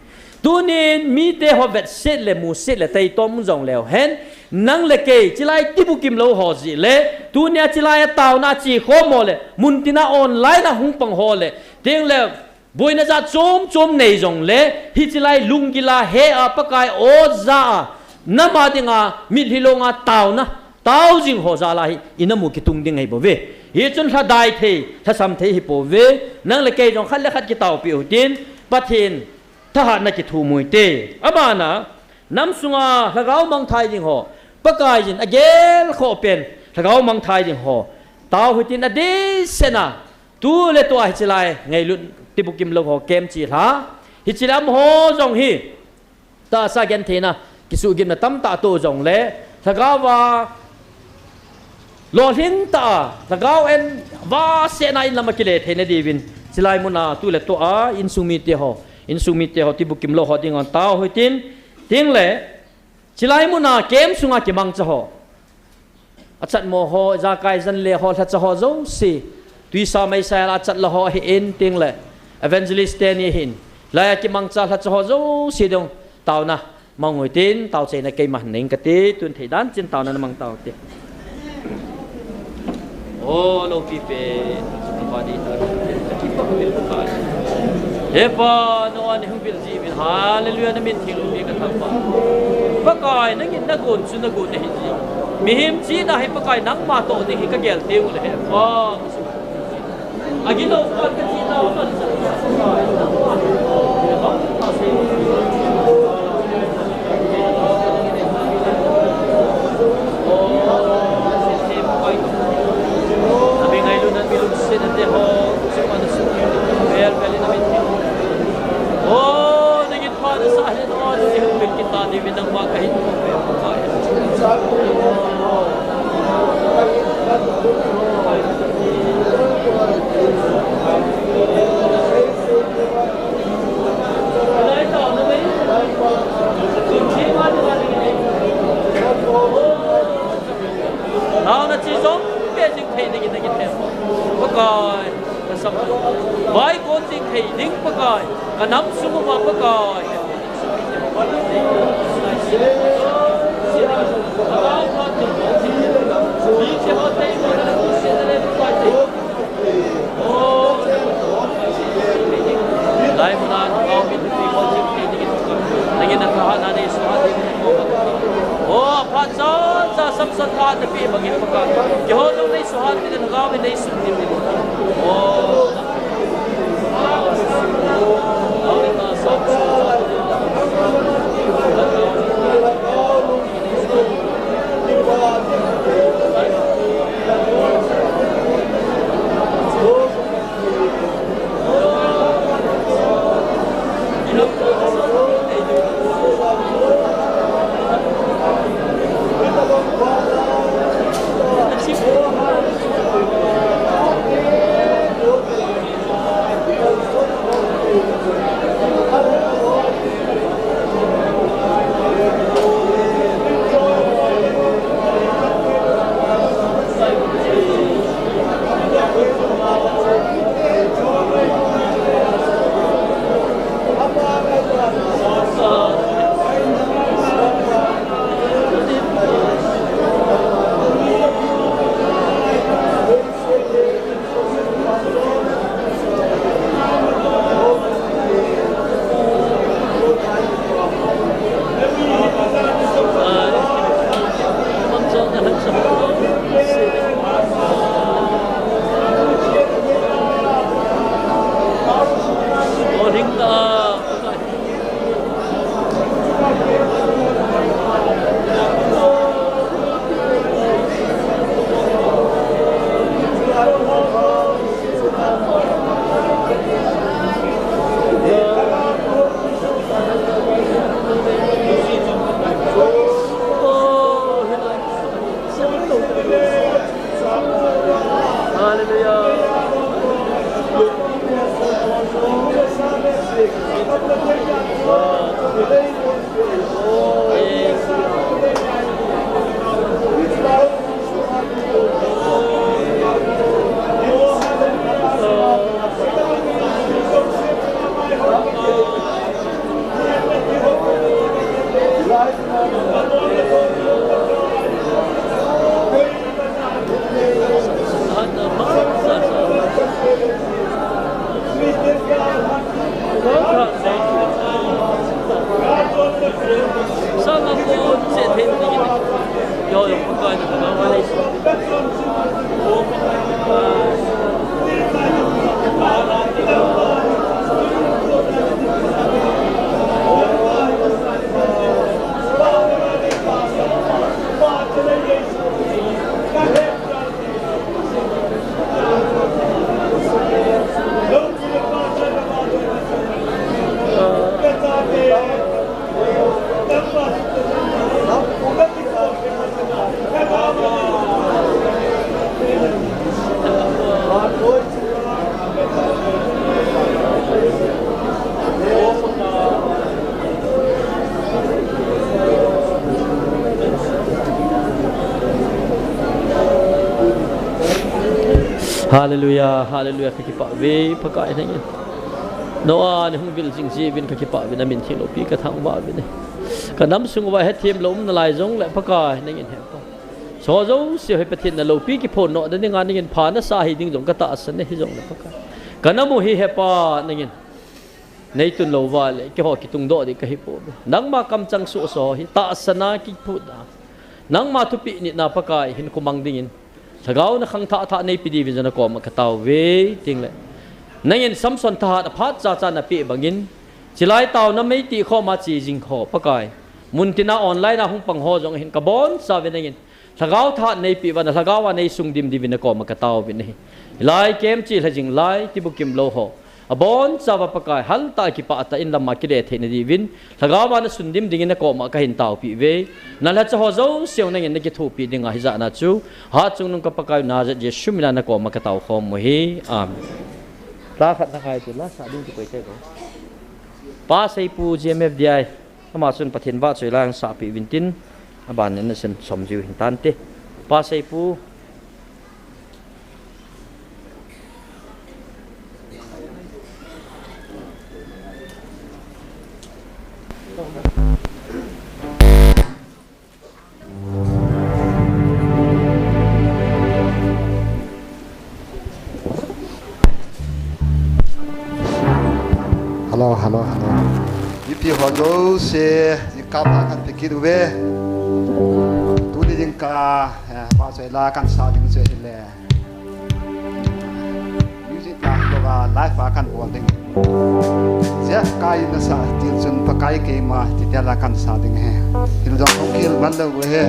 Tunin, mite ho vetset le, muset le, taitom u jong leu hen. Nang le kei, chilai tibukim lou ho jeh le. Tunia chilai a taona chi khom ho le. Muntina online a hung pang ho le. Tin le, boina jat chom chom nei jong le. Hiche lai lunggil a he a Pakai o ja a. Nam a dinga, mitlhi longa taona. Tao jing ho jal a hi, inamu kitung ding ahi bouve. Hichun lhadai thei, lhasam thei ahi bouve. Nang le kei jong khat le khat kitaopeh u hitin, Pathen thahatna kithum u hite. Abana, nam sunga lhagao mangthai ding ho, Pakaiyin agelkhoh pen, lhagao mangthai ding ho. Tao u hitin adehsetna, tu le tua hiche lai, ngailut tibukim lou ho camp chi lha. Hiche lam ho jong hi, tahsa gentheina, kisuhgimna tamtah atoh jong le, lhagao va, lolhing tah a, lhagao en, vahsetna in lam a kile theina diuvin, chilai mun a, tu le tua, insung mite ho, insung mite ho, tibukim lou ho dinga tao u hitin, tin le, chilai mun a, camp sunga kimangcha ho. Achatmo ho, ijakai jan le ho, lhacha ho jouse. Tuisa meisa a achat la ho ahin tin le. Evangelist teni ahin. Laiya kimangcha lhacha ho jouse ding taona mang u hitin, taochaina keima nei inge kati, tun thei dan chin taona namang tao u hite. O, loupi pen. He Pa, nangma nahung vil jeh uvin, hallelujah, namin theng loupi kathangvah. Pakai, nangin nagon chu nagon ahi jeh. Mihem chihna hi Pakai nangma toh ding hi kagel teng uleh he Pa. Agilou pa kachihna u man. Thei ding in nangin he. Pakai, ka sam. Vai ko ting thei ding Pakai. Ka nam sung uva Pakai. Lai muna, Lhagao min thupeh ko ting thei ding in Pakai. Nangin na thahatna nei suhat ding in. O, aphat cha cha Samson thahatna peh bangin Pakai. Keiho jong nei suhat ding in Lhagao min nei sung ding in. O. Hallelujah, hallelujah, kakipah uve, Pakai nangin. Noah nahung vil jing jeh uvin kakipah uve, namin theng loupi kathangvah uve. Kanam sung uva hethem lou um nalai jongle Pakai nangin hepa. Hiche jouse hi Pathen naloupi kiphong nodoh dinga nangin pha nasa hiding jong katahsan e hijongle Pakai. Kanam u hi hepa nangin. Neitun lou uva le, keiho kitungdoh ding kahi pouve. Nangma kamchang sohsa hi, tahsan a kiphut a. Nangma thupeh nitna Pakai hin kumang dingin. Lhagao na khangthah thah neipe diuvin jong nakoma katao uve, tin le. Nangin Samson thahat aphat cha cha napeh bangin. Chilai taona meitih khoma che jing ho, Pakai. Muntina online a hung pang ho jong hin kabonchauve nangin. Lhagao thahat neipeh uva, na lhagao a neisung dim diuvin nakoma katao uvin ahi. Hilai camp che lha jing lai, tibukim lou ho. Abonchauva Pakai, haltah a kipah tah in lama kile theina diuvin. Lhagao a nasun dim dingin nakoma kahin taopeh uve. Nalhacha ho jouse nangin nakithopi dinga hijat na chu. Hatchungnung ka Pakai Nazareth Jesu mina nakoma katao khom u ahi. Amen. Lha khat nangai te la, sa ding ti koi te ko. Pa Seipu G M F D I. Ama chun Pathen vahchoi la ahin sapeh uvin tin, aban in nasan som jiu hintante. Pa Seipu, Jouse, jingkah a kan pe kit uve. Tuni jingkah, eh, vahchoi la kan sa ding chu ahile, music la, live a kan bol ding. Jeff Kai in asah til chun Pakai Keima, ti tia la kan sa ding ahi. Hil jong hung kihil man lou u ahi.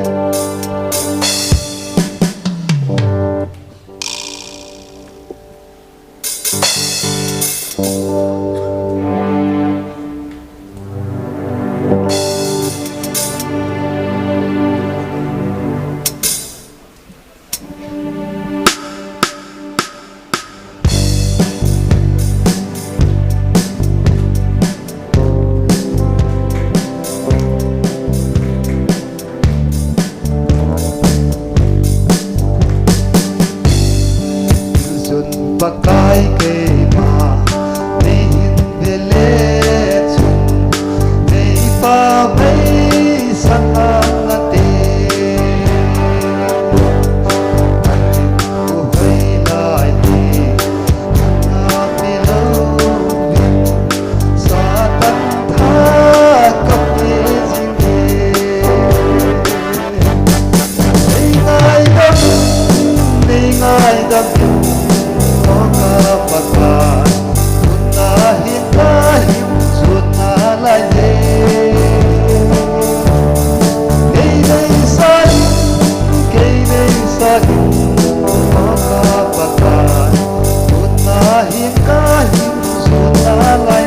Sun Pakai Keima, nei hin ve le chun, nei pa mei sang ang ate. Ahin u hoi lai hi, na mi lo vin, Satan tha ka pe jing e. Nei ngaidam in, nei ngaidam in, o ka Pakai, tun na hin ka hin sun na lai e. Kei nei sa in, kei nei sa in, o ka Pakai, tun na hin ka hin sun na lai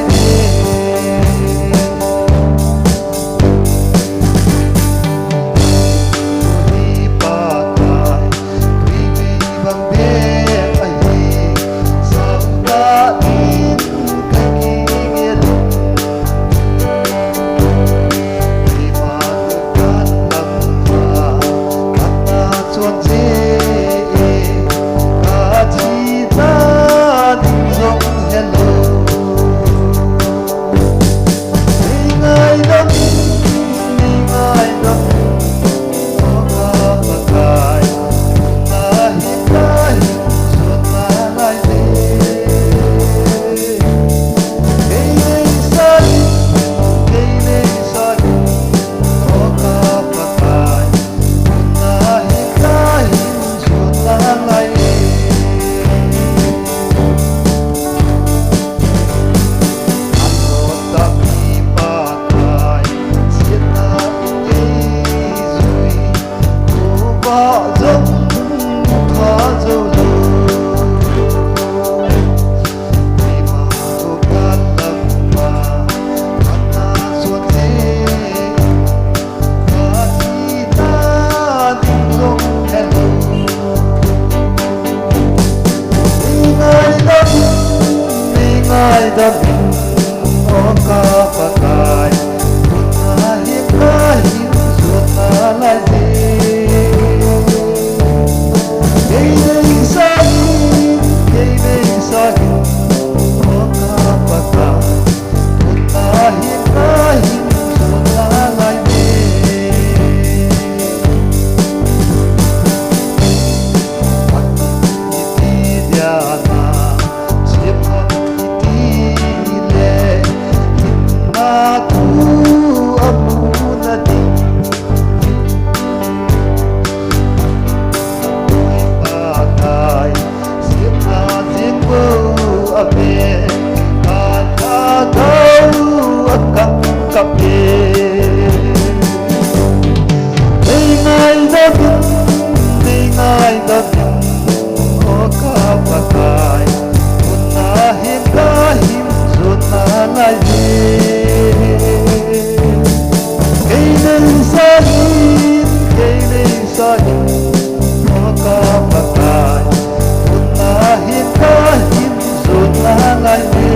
e.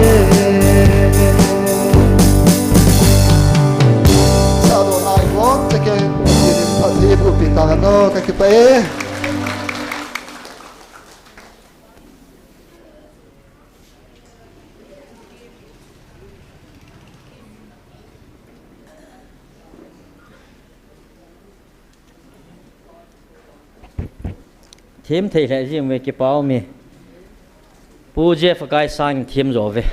Sa do nai bom, te ke, ke din phat hi bu pi ta no, ka kipah e. Them thei lheh jing uve, kipa um e. Pu Jeff Kai sang them jo uve.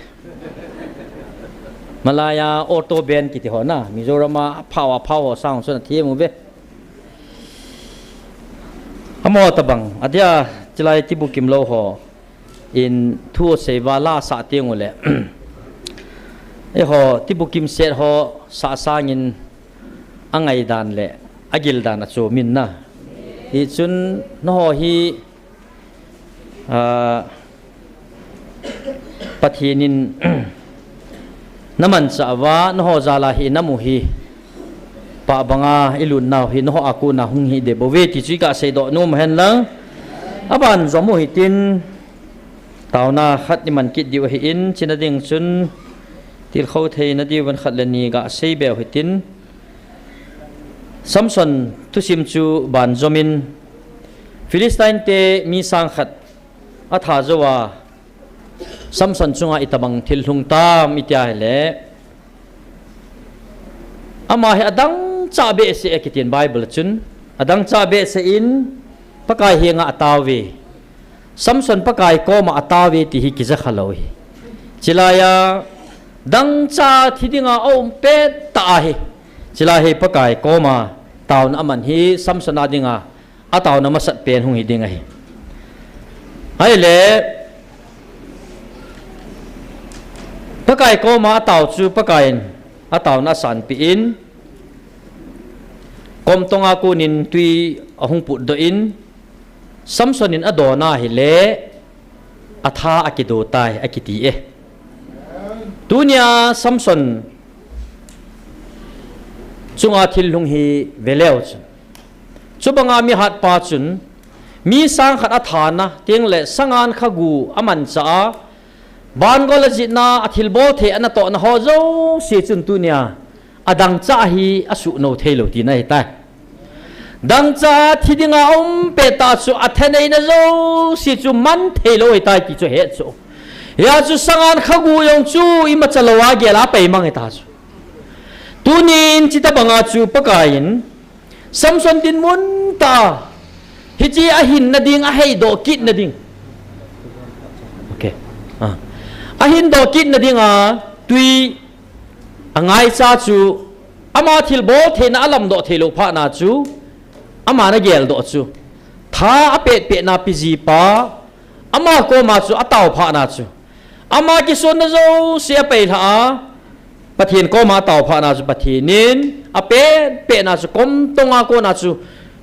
Malaya auto band kiti ho na, Mizoram a aphao aphao ho sang chun athem uve. Amaho tabang, adia chilai tibukim lou ho in thu asei uva la asah teng uleh, eiho tibukim set ho sah sangin angaidan le agildan achomin na. Hichun nangho hi, ah, Pathen in namanchah uva, nangho jal a hi namu hi, pah banga ilut nau hi nangho a kona hung hi deh bouve ti chu iga seidoh nom hen lang. Aban jom u hitin, taona khat iman kit diu ahin, chuna ding chun tilkhou theina diuvin khat le ni ga seibe u hitin. Samson thusim chu ban jomin, Philistine te mi sang khat atha jou a, Samson chunga itobang thil lhung tam itia hileh, ama hi adangchah behseh e kitin Bible chun, adangchah behseh in Pakai henga atao uve. Samson Pakai koma atao uve ti hi kijakha lou hi. Chilai a dangchah thi dinga aum pettah ahi. Chilai hi Pakai koma taona aman hi Samson a dinga ataona masat pen hung hi ding ahi. Ahileh, Pakai koma atao chu Pakai in ataona asanpeh in, kom tonga konin tui ahung putdoh in, Samson in adon a hileh, atha akido tai akiti e. Tunia Samson chunga thil lhung hi veleu chun, chubanga mihatpa chun mi sang khat athana, tengle sangan khagu amanchah a, bangol ajihna, athilbol thei anatohna ho jouse chun tunia adangchah hi asuhnou theilou tina ahitai. Dangchah thi dinga aum pettah chu athaneina jouse chu man theilou ahitai ti chu het chu. Hia chu sangan khagu jong chu imacha lou a gel a peimang ahita chu. Tunin chutobanga chu Pakai in Samson dinmun tah a, hiche ahinna ding, aheidoh kitna ding, ahindoh kitna dinga tui angaicha chu, ama thilbol theina alamdoh theilou phatna chu, aman ageldoh chu, tha apetpetna pijipa, ama koma chu atao phatna chu, ama kisonna jouse apeilhah a, Pathen koma atao phatna chu Pathen in apetpetna chu kom tonga kona chu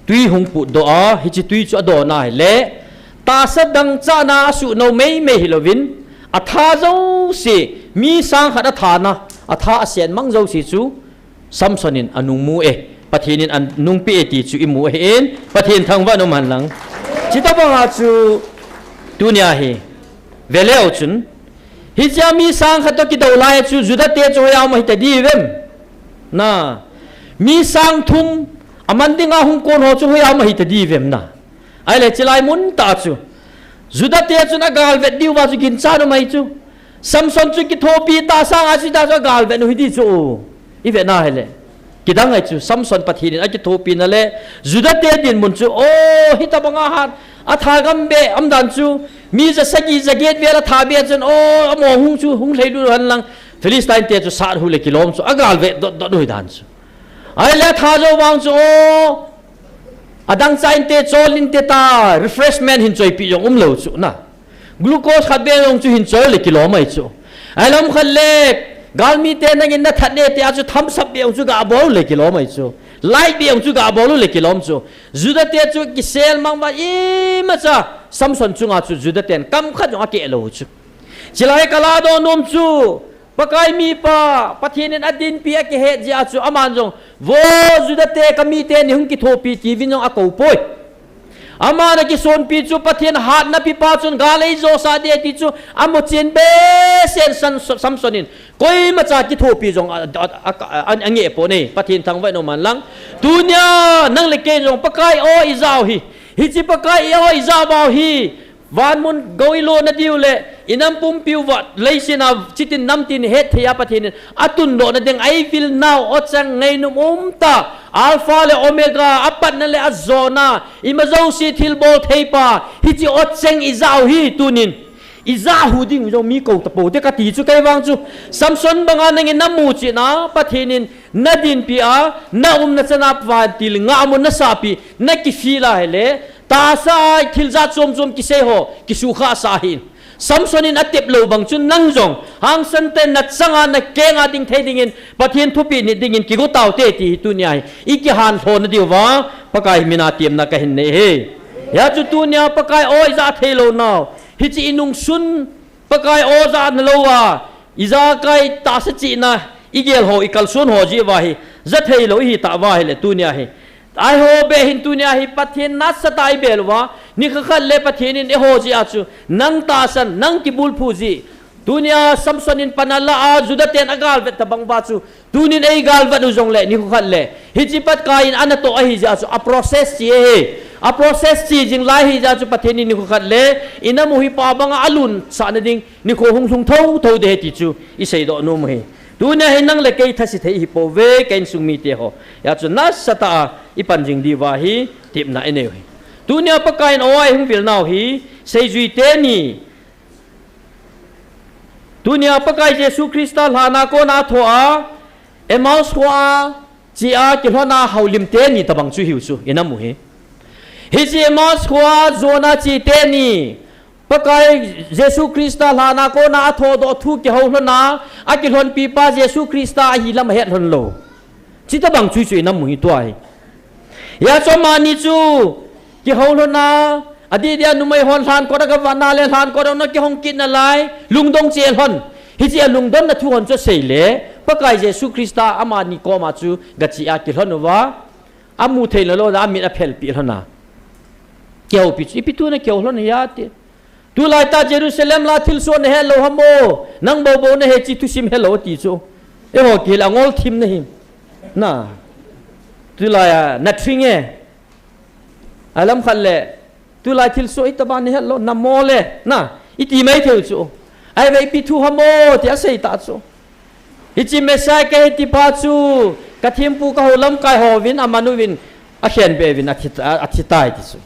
tui hung putdoh a, hiche tui chu adon a hileh, tahsa dangchahna asuhnou meimei hilouvin, atha jouse, mi sang khat athana, atha asenmang jouse chu Samson in anungmu e, Pathen in anungpeh e ti chu imu ahin, Pathen thangvah in um hen lang. Chutobanga chu tunia hi veleu chun, hichea mi sang khat toh kidou lai chu Juda te chu hoiya um ahita diuvem? Na, mi sang thum, aman dinga hung kon ho chu hoiya um ahita diuvem na? Ahileh chulai muntah chu Juda te chun agalvet diuva chu ginchat um ahi chu. Samson chu kithopi tah sanga chu hita chu agalvet u hidi chu. Ivet na hileh, kidang ahi chu, Samson Pathen in akithopina le Juda te dinmun chu, o, hitobanga hat, atha gam beh umdan chu, mi jasagi jaget vel atha beh chun, o, amaho hung chu hung lhailut hen lang, Philistine te chu sat hu le kilom chu agalvet dotdot u hidan chu. Ahileh atha jou vang chu, o, adangchah inte, chol inte ta, refreshment hin choipeh jong umlou chu na. Glucose khat beh jong chu hin choi le kilom ahi chu. Ahileh khat le, galmite nangin nathat ne tia chu thumps up beh jong chu gabol le kilom ahi chu. Light beh jong chu gabol le kilom chu. Juda te chu kisel mangva imacha Samson chunga chu Juda ten kam khat jong akehlou chu. Chulai kaladoh nom chu, Pakai mipa, Pathen in adinpi akihet jeh a chu aman jong, vo Juda te, kamite nei hung kithopi tiuvin jong akoupoi. Aman akisonpi chu Pathen hatna pipa chun gal eijosah ding ti chu amuchen behseh in Samson in koimacha kithopi jong angeh pon e, Pathen thangvah in um hen lang. Tunia nang le kei jong Pakai o ijah u hi, hiche Pakai o ijah uva hi, vanmun gou ilona diu le inam pumpiuva leiset a chitin namtin hetthei a Pathen in atundohna ding, I will now, ocheng ngainom umtah, Alpha le Omega, apatna le ajona, ima jouse thilbol theipa, hiche ocheng ijah u hi tunin. Ija hu ding jong mi kou tapou te kati chu kei vang chu. Samson banga nangin namu china, Pathen in nadinpi a, naumna chana vantil ngahmun nasahpi, nakifil a hile, tahsa a thil jat chom chom kisei ho, kisukha sa hin. Samson in atep lou bang chun nang jong, hangsan te nachanga nakenga ding thei dingin, Pathen thupeh nit dingin kigo taute ti hi tunia hi. Ikihan lhona diuva, Pakai mina temna kahin nei e. Hia chu tunia Pakai o ija thei lou nau. Hiche inungsun Pakai o jana louva, ijakai tahsa chihna, igel ho, ikalson ho jeh uva hi, ja thei lou ihi tauva hile tunia hi. Eiho beh hin tunia hi Pathen nasatah a ibel uva, nikho khat le Pathen in eiho jeh a chu, nang tahsan, nang kibulphu jeh. Tunia Samson in pan ala a, Juda ten agalvet tabang uva chu, tunin eigalvet u jongle, nikho khat le. Hiche Pakai in anatoh ahi jeh a chu, a process chi ahi. A process chi jing lai ahi jeh a chu, Pathen in nikho khat le, inamu hi pa banga alunsahna ding, nikho hung lhung thotho ding ahi ti chu, iseidoh nom u ahi. Tunia hi nang le kei thase thei ihi pouve, ka insung mite ho. Hia chu nasatah a, ipan jing diuva hi, tepna inei u ahi. Tunia Pakai in o a ihung vil nau hi, seijui teni. Tunia Pakai Jesu Christa lhana kona atho a, Emmaus khoa, chea kilhona houlim teni tabang chu hiu chu, inamu hi. Hiche Emmaus khoa, jona che teni, Pakai Jesu Christa lhana kona athodoh thu kihou lhona, akilhonpi pa Jesu Christa ahi lam ahet lhon lou. Chuti bang chu chu inamu hi tua hi. Hia chu amani chu kihou lhona, adeh dia numei hon lhankot a gavana le lhankot a na kihong kit nalai, lungdong cheh lhon. Hiche alungdonna thu hon chu asei le, Pakai Jesu Christa amani koma chu gache a kilhon uva, amu thei lou lou a amit aphelpi lhona. Kihoupi chu, ipi thu na kihou lhon hia ti. Tulai tah Jerusalem la thilsoh nahet lou ham o, nang bou bou nahe chi thusim helou ti chu. Eiho kihil angol thim nahi. Na. Tulai a, na thing e. Alam khat le, tulai thilsoh itobang nahet lou, namo le, na, iti mai thei u chu. Ahivang ipi thu ham o, ti asei ta chu. Hiche Messiah kahi ti pa chu, kathempu kahou lamkai hovin, amanu vin, akhenbeh uvin, athi, a, athi tai ti chu.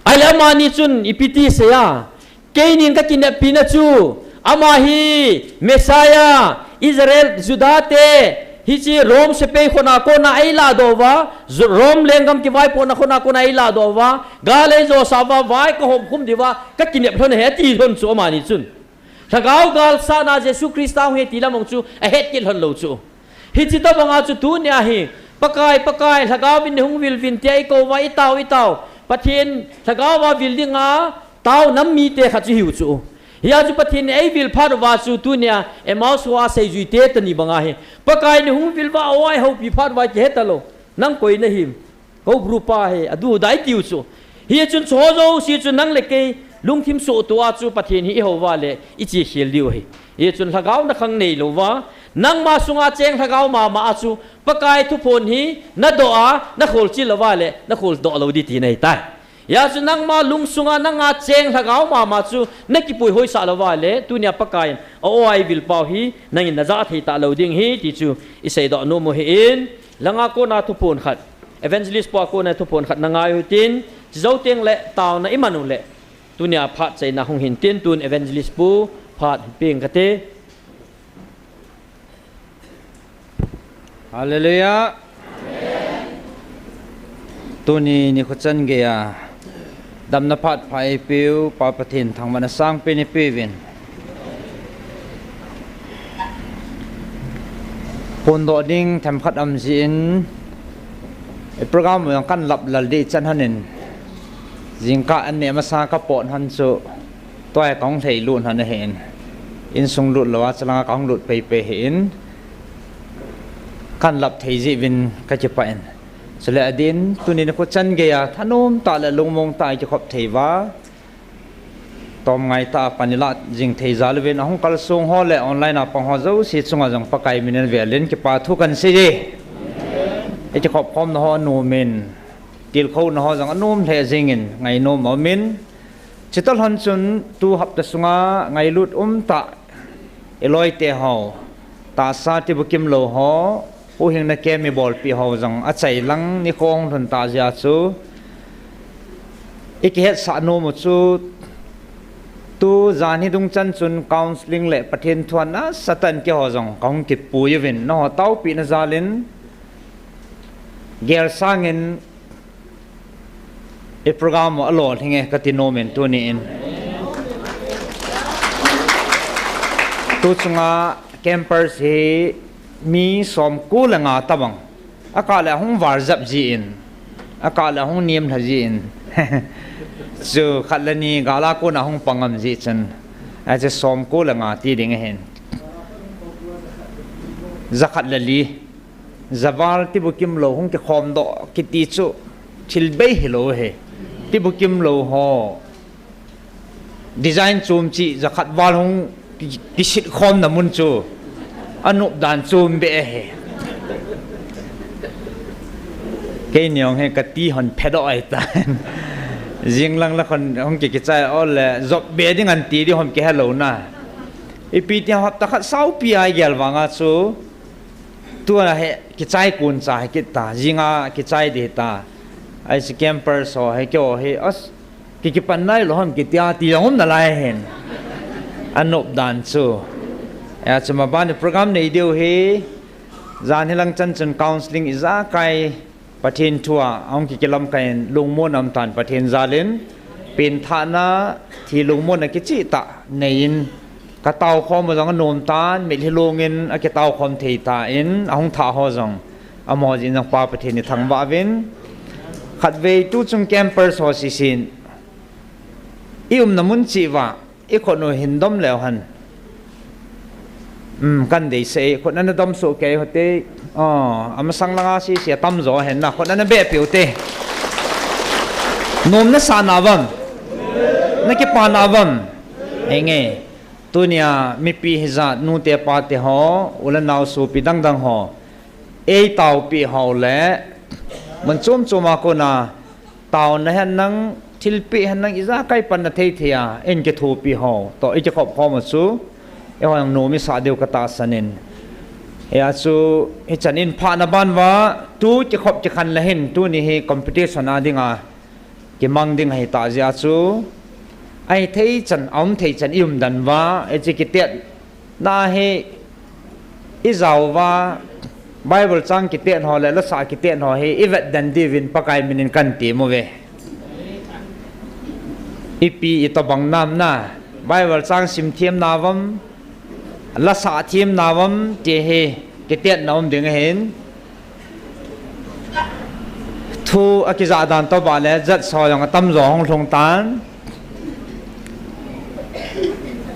Ahile amani chun ipi ti asei a, keinin kakineppi na chu, ama hi Messiah, Israel, Juda te, hiche Rome sepai khona kona eiladoh uva, Ju-, Rome lenggam kivaipohna khona kona eiladoh uva, gal eijosah uva, vai kahom khum diuva, kakinep lhon ahi, ati lhon chu amani chun. Lhagao galsatna Jesu Christa hung ahi ti lam hung chu ahet kit lhon lou chu. Hiche tobanga chu tunia hi, Pakai, Pakai, Lhagao vin neihung vil uvin tia ikou uva, itao, itao. Pathen, Lhagao a vil dinga, tao nam mite khat chu hiu chu. Hia chu Pathen in eivil phat uva chu tunia, Emmaus khoa seijui te tani banga hi. Pakai neihung vil uva, o a eihoupi phat uva kihe talou. Nang koi nahim. Kou bru pa hi, adu dai tiu chu. Hichun chuho jouse chu nang le kei lungthim soh tua chu Pathen hi ihou uva le iche khel diu ahi. Hichun lhagao na khang neilou uva, nangma sunga cheng lhagao mama a chu Pakai thuphon hi nadoh a, nakhol chil lou uva le, nakhol doh lou ding tina ahitai. Hia chu nangma lungsunga nanga cheng lhagao mama chu nakipui hoisah lou uva le, tunia Pakai in a-o a eivil pau hi nangin najah thei talou ding ahi ti chu iseidoh nom u ahin, langa kona thuphon khat. Evangelist pu a kona thuphon khat nangai u hitin, chujou teng le taona iman u le, tunia phat chaina hung hintin, tun Evangelist pu phat peng kate. Hallelujah. Tuni nikho chan geiya damna phat pha eipeu Pa Pathen thangvahna sangpen eipeuvin. Phondoh ding themkhat aum jeh in, program u jong kan lap lal ding chan hon in, jingkah an neh masanga kapot hon chu, tua hi kahung lhailut hon ahin, insung lut lou a, chalanga kahung lut peipei ahin, kan lap thei jeh uvin kakipah in. Chule adin, tuni nikho chan geiya, thanom tah le lungmong tah a kikhop thei uva, tomngai tah a pan ilah jing thei jal uvin, ahung kalsong ho le online a pang ho jouse chunga jong Pakai min in velin kipa thu kan sei e. Ikikhop khomna ho anom in, tilkhouna ho jong anom lheh jengin, ngainom aumin. Chuti lhon chun tu hapta sunga ngailut umtah iloi te ho, tahsa tibukim lou ho, huhhingna camp ibolpeh ho jong achai lang nikho hung lhun tah jeh a chu, ikihetsah nom u chu, Tu jan hi dungchan chun counseling le Pathen thu a nasatah in keiho jong kahung kipui uvin, nangho taopina jal in gel sangin i program u alolhing e kati nom in tuni in. Tu chunga campers hi mi somko le nga tabang. Akah le ahung val jap jin. Akah le ahung niam lha jin. Chu khat le ni gal a kona hung pang ngam jeh chun. Achu somko le nga ti ding ahin. Jakhat le li. Javal tibukim lou hung kikhom doh kiti chu thil bei hilou ahi. Tibukim lou ho. Design chom cheh jakhat val hung ki, kisit khomna mun chu. Anop dan chom beh ahi. Keini jong hi kati hon phedoh ahitan. Jing lang la khon hung ki kichai ole jop be ding anti di hom kihelou na. Ipi ti hapta khat saupi a igel vanga chu. Tua hi kichai kon cha hi kit ta. Jinga kichai di ta. Ahi chu campers ho hi keiho hi as Ki, kipan nailou ham kitia ti jong um nalai hin. Anop dan chu. Achu maban program nei diu hi. Jan hi lang chan chun counseling ijakai Pathen thu a ahung ki, kilamkai in lungmonna um tan Pathen jal in. Pengthahna, thi lungmonna kicheh tah nei in. Ka taokhom u jong anom tan, mitlhi long in akitaokhom thei tan, ahung thah ho jong. Amaho jeh in jong Pa Pathen ithangvah uvin. Khatvei tu chung campers ho sese in. I umna mun cheh uva, i khut u hin dom leu hen. Um, kan deisah e, khut nana dom soh kei u hite. Oh, amasang langa sese atam jo hen na, khut nana behpeh u hite. Nom nasah na uvam. Nakipa na uvam. Henge. Tunia mipi hijat, nute pate ho, u le nao sopi dangdang ho. Eitaopi ho le, mun chom chom a kona, taona hen lang, thilpeh hen lang, ijakai panna thei thei a, eikithopi ho. Toh, ikikhop khom u chu, eiho jong nom isah diu katahsan in. Hia chu, hichan in phahna ban uva, tu kikhop kikhen le hin, tuni hi competition a dinga, kimang ding ahitah jeh a chu, ahithei chan, aum thei chan i um den uva, hiche kitetna hi i jao uva, Bible chang kitet ho le lasah kitet ho hi i vet den diuvin Pakai min in kan tem uve. Ipi itobang nam na, Bible chang sim them na uvam, lasah them na uvam ti hi kitetna um ding ahin. Thu akijah dan tobang le judge ho jong atam jo hung lhung tan.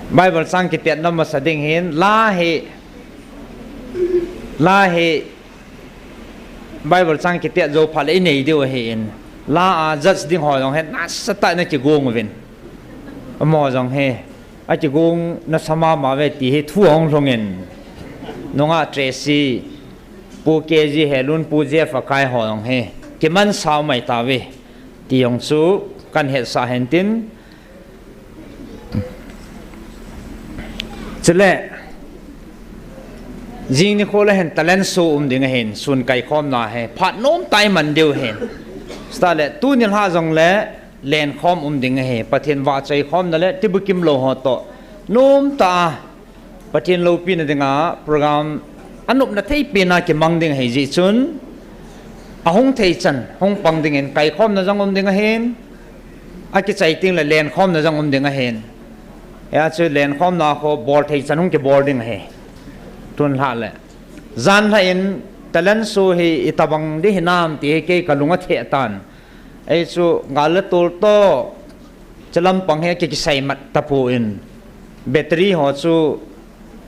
Bible chang kitetna masa ding hin la hi, la hi Bible chang kitet jou phat le inei diu ahin. La a judge ding ho jong hi nasatah in akigong uvin. Amaho jong hi akigong nasa mama uve ti hi thu ahung lhung in. Nungah Tracy, Pu K G Helun, Pu Jeff akai ho jong hi kiman sao mai tauve ti jong chu kan hetsah hen tin. Chule, jing nikho le hin talent show um ding ahin, sun kaikhomna hi phat nomtah a iman diu ahin. Chutah le, tu nilhah jong le lenkhom um ding ahi, Pathen vahchoi khomna le tibukim lou ho toh nomtah a Pathen loupina dinga program anopna thei pen a kimang ding ahi jeh chun, ahung thei chan hung pang dingin kaikhomna jong um ding ahin, akichai teng le lenkhomna jong um ding ahin. Hia chu lenkhomna kho bol thei chan hung kibol ding ahi. Tun lhah le, jan lhah in talent show hi itobang ding hinam ti hi kei kalung atheh tan. Ei chu gal le tol toh, chu lampang hi aki, kisei mat tapon, battery ho chu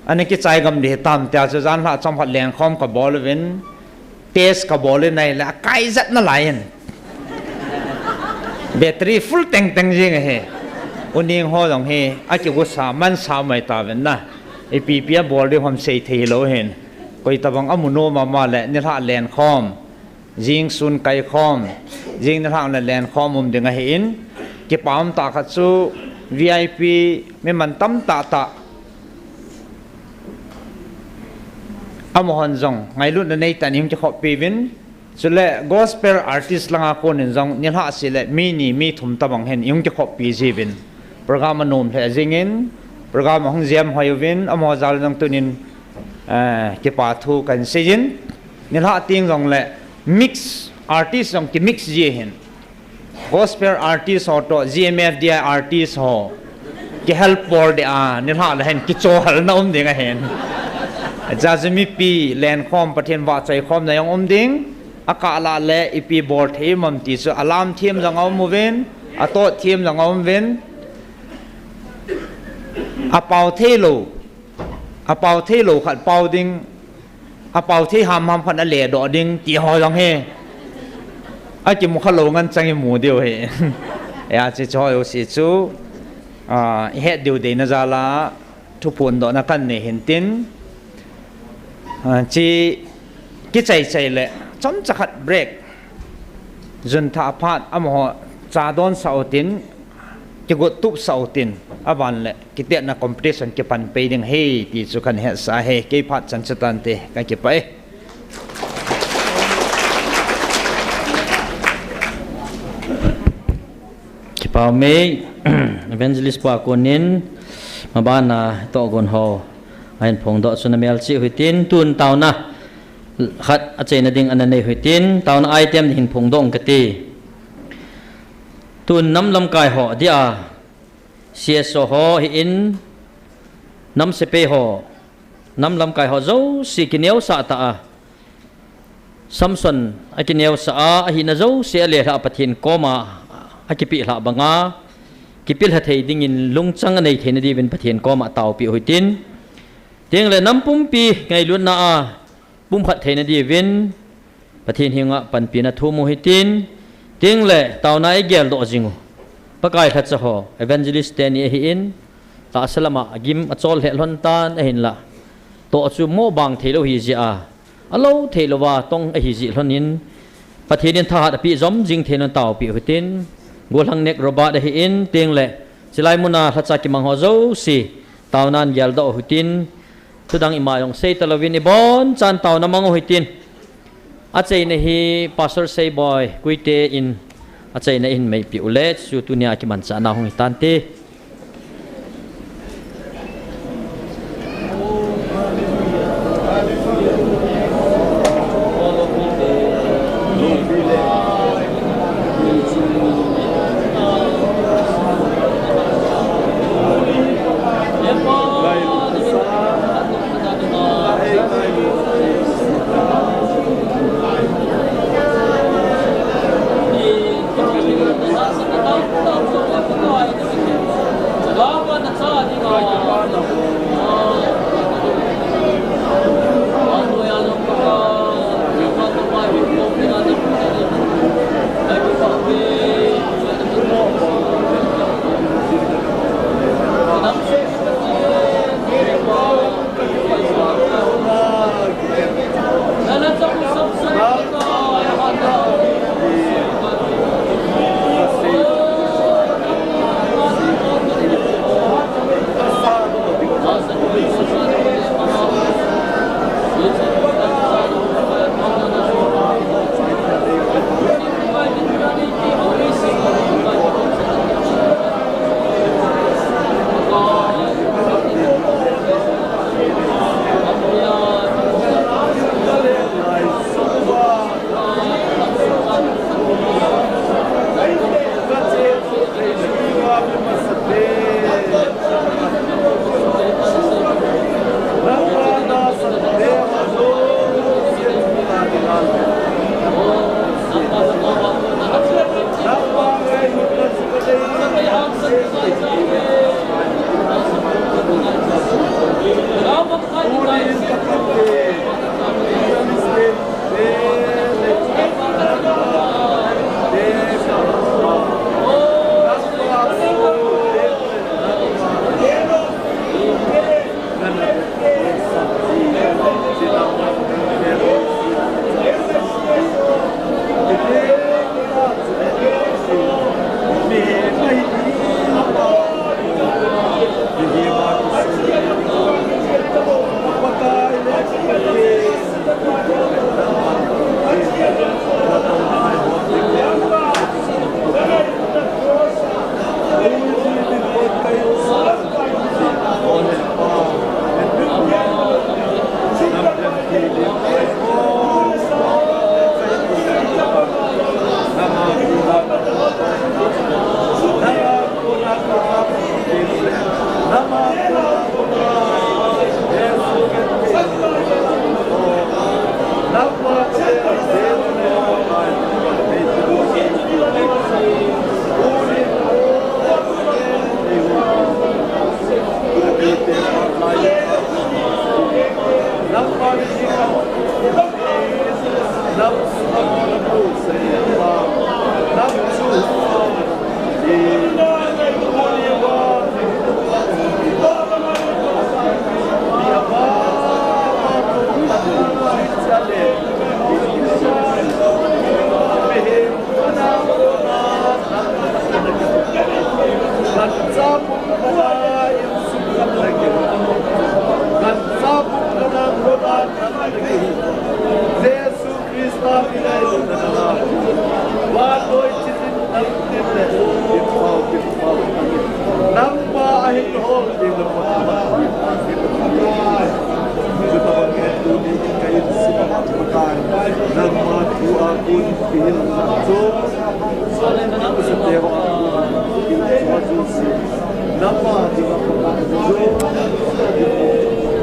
ana kichai gam ding hitam tia chu jan lhah chomkhat lenkhom kabol uvin, test kabol in ahile akai jat nalai in, battery full tengteng jing ahi. U Neng ho jong hi akigusa man sao mai tauvin na, ipi ipi abol ding ham sei thei hilou hin, koi tobang amu nom ama le nilhah lenkhom, jing sun kaikhom, jing nilhah le lenkhom um ding ahin, kipa umtah khat chu V I P mi mantam tahtah amahon jong ngailutna neitah in ihung kikhoppi uvin, chule gospel artist langa konin jong nilhah seh le mi ni mi thum tobang hin ihung kikhoppi jiuvin. program anom lheh jingin, program ahung jem hoi uvin, amaho jal jong tunin, eh, kipa thu kahin seijin, nilhah teng jongle mix, artist jong kimix ji ahin. Gospel artist ho toh G M F D I artist ho kihelp bol ding a, nilhah le hin kichohal na um ding ahin. Jajamipi lenkhom Pathen vahchoi khomna jong um ding, akah lah le ipi bol thei um am ti chu alam them jong aum uvin, atot them jong aum uvin, apao theilou, apao theilou khat pao ding, apao thei hamham khat aledoh ding ti ho jong hi akimu khalou ngen chang imu diu ahi. Hijeh chun hiche ho jouse chu, ah, ihet diu deina jal a thuphondohna kahin nei hin tin, ah, hiche kichai chai le chomcha khat break, jun thah phat amaho cha donsah utin, kigot tupsah utin, aban le kitetna competition kipan pei ding ahi ti chu kahin hetsah ahi. Kei phat chan chu tante, kakipah e. Kipah e, Evangelist pa konin, mabana tohgon ho ahin phongdoh chu namelchih uhitin, tun taona khat achaina ding ana nei uhitin, taona item ding hin phongdoh ing kate. Tun nam lamkai ho dia, C S O ho ahin, nam sepai ho, nam lamkai ho jouse kineosah tah a, Samson akineosah a, ahina jouse alelhah Pathen koma akipehlhah banga, kipelha thei dingin lungchang anei theina diuvin Pathen koma taopeh uhitin, tengle nam pumpi ngailutna a pumkhat theina diuvin Pathen henga panpina thum uhitin, tengle taona igeldoh jing u Pakai lhacha ho, evangelist teni ahin, tahsa lama agim achol lheh lhon tan ahinla, toh chu mo bang theilou ahijeh a, alou theilouva tong ahijeh lhonin, Pathen in thahat apeh jom jing theina taopeh uhitin, Golhangnek Robert ahin, tengle chulai muna lhacha kimang ho jouse, taonan geldoh uhitin, thudang ima jong sei talouvin ibonchan taona mang uhitin, achaina hi Pastor Seiboi Kuite in achaina ihin meipeh ule, chu tunia kimanchahna hung hitante.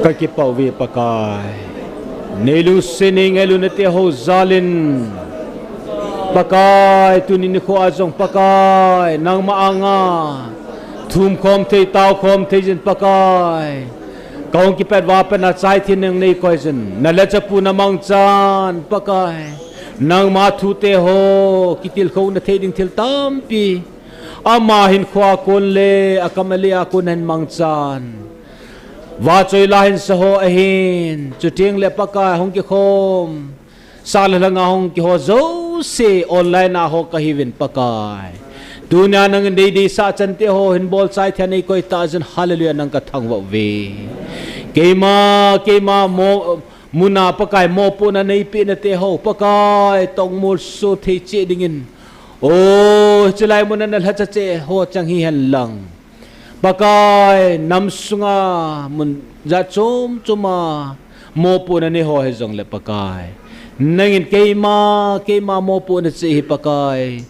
Ka kipah uve Pakai. Nei lungset nei ngailutna te ho jal in. Pakai, tuni nikho a jong Pakai, nangma anga thum khom thei, tao khom thei jin Pakai. Ka hung kipat uva pat na chai thei ding nei koi jin. Na lhacha pu na mangchan Pakai. Nangma thu te ho, kitilkhouna thei ding thil tampi. Ama hinkho a kon le, akam ale a kon hin mangchan. Vachoi la hin sa ho ahin, chuteng le Pakai hung kikhom. Sa le lhanga hung kiho jouse online a ho kahiuvin Pakai. Tunia nangin deidei sah chan te ho hin bol chai thei a nei koi tah jin hallelujah nang ka thangvah uve. Keima, keima mo, muna Pakai mopohna nei pehna te ho Pakai tongmol so thei cheh dingin. O, chulai muna na lhacha cheh ho chang hihen lang. Pakai, nam sunga mun jat chom chom a mopohna nei ho hijongle Pakai. Nangin keima, keima mopohna cheh hi Pakai.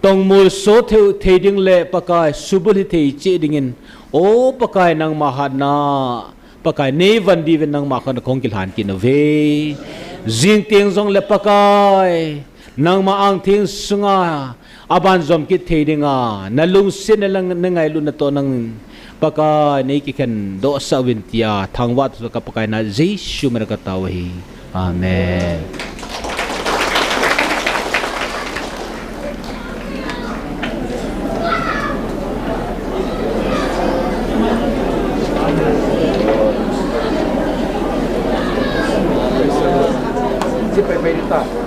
Tongmol so thei, thei ding le Pakai, subul hi thei cheh dingin. O Pakai, nangma hatna. Pakai, nei van diuvin nangma khut a kong kilhan kit uve. Jing teng jongle Pakai. Nangma angtheng sunga, aban jom kit thei dinga, na lungsetna le na ngailutna toh nang Pakai nei kikhen doh sah uvin tia, thangvah tah ka Pakai na Jesu min a ka tao ahi. Amen. Pai, pai, pai, ta.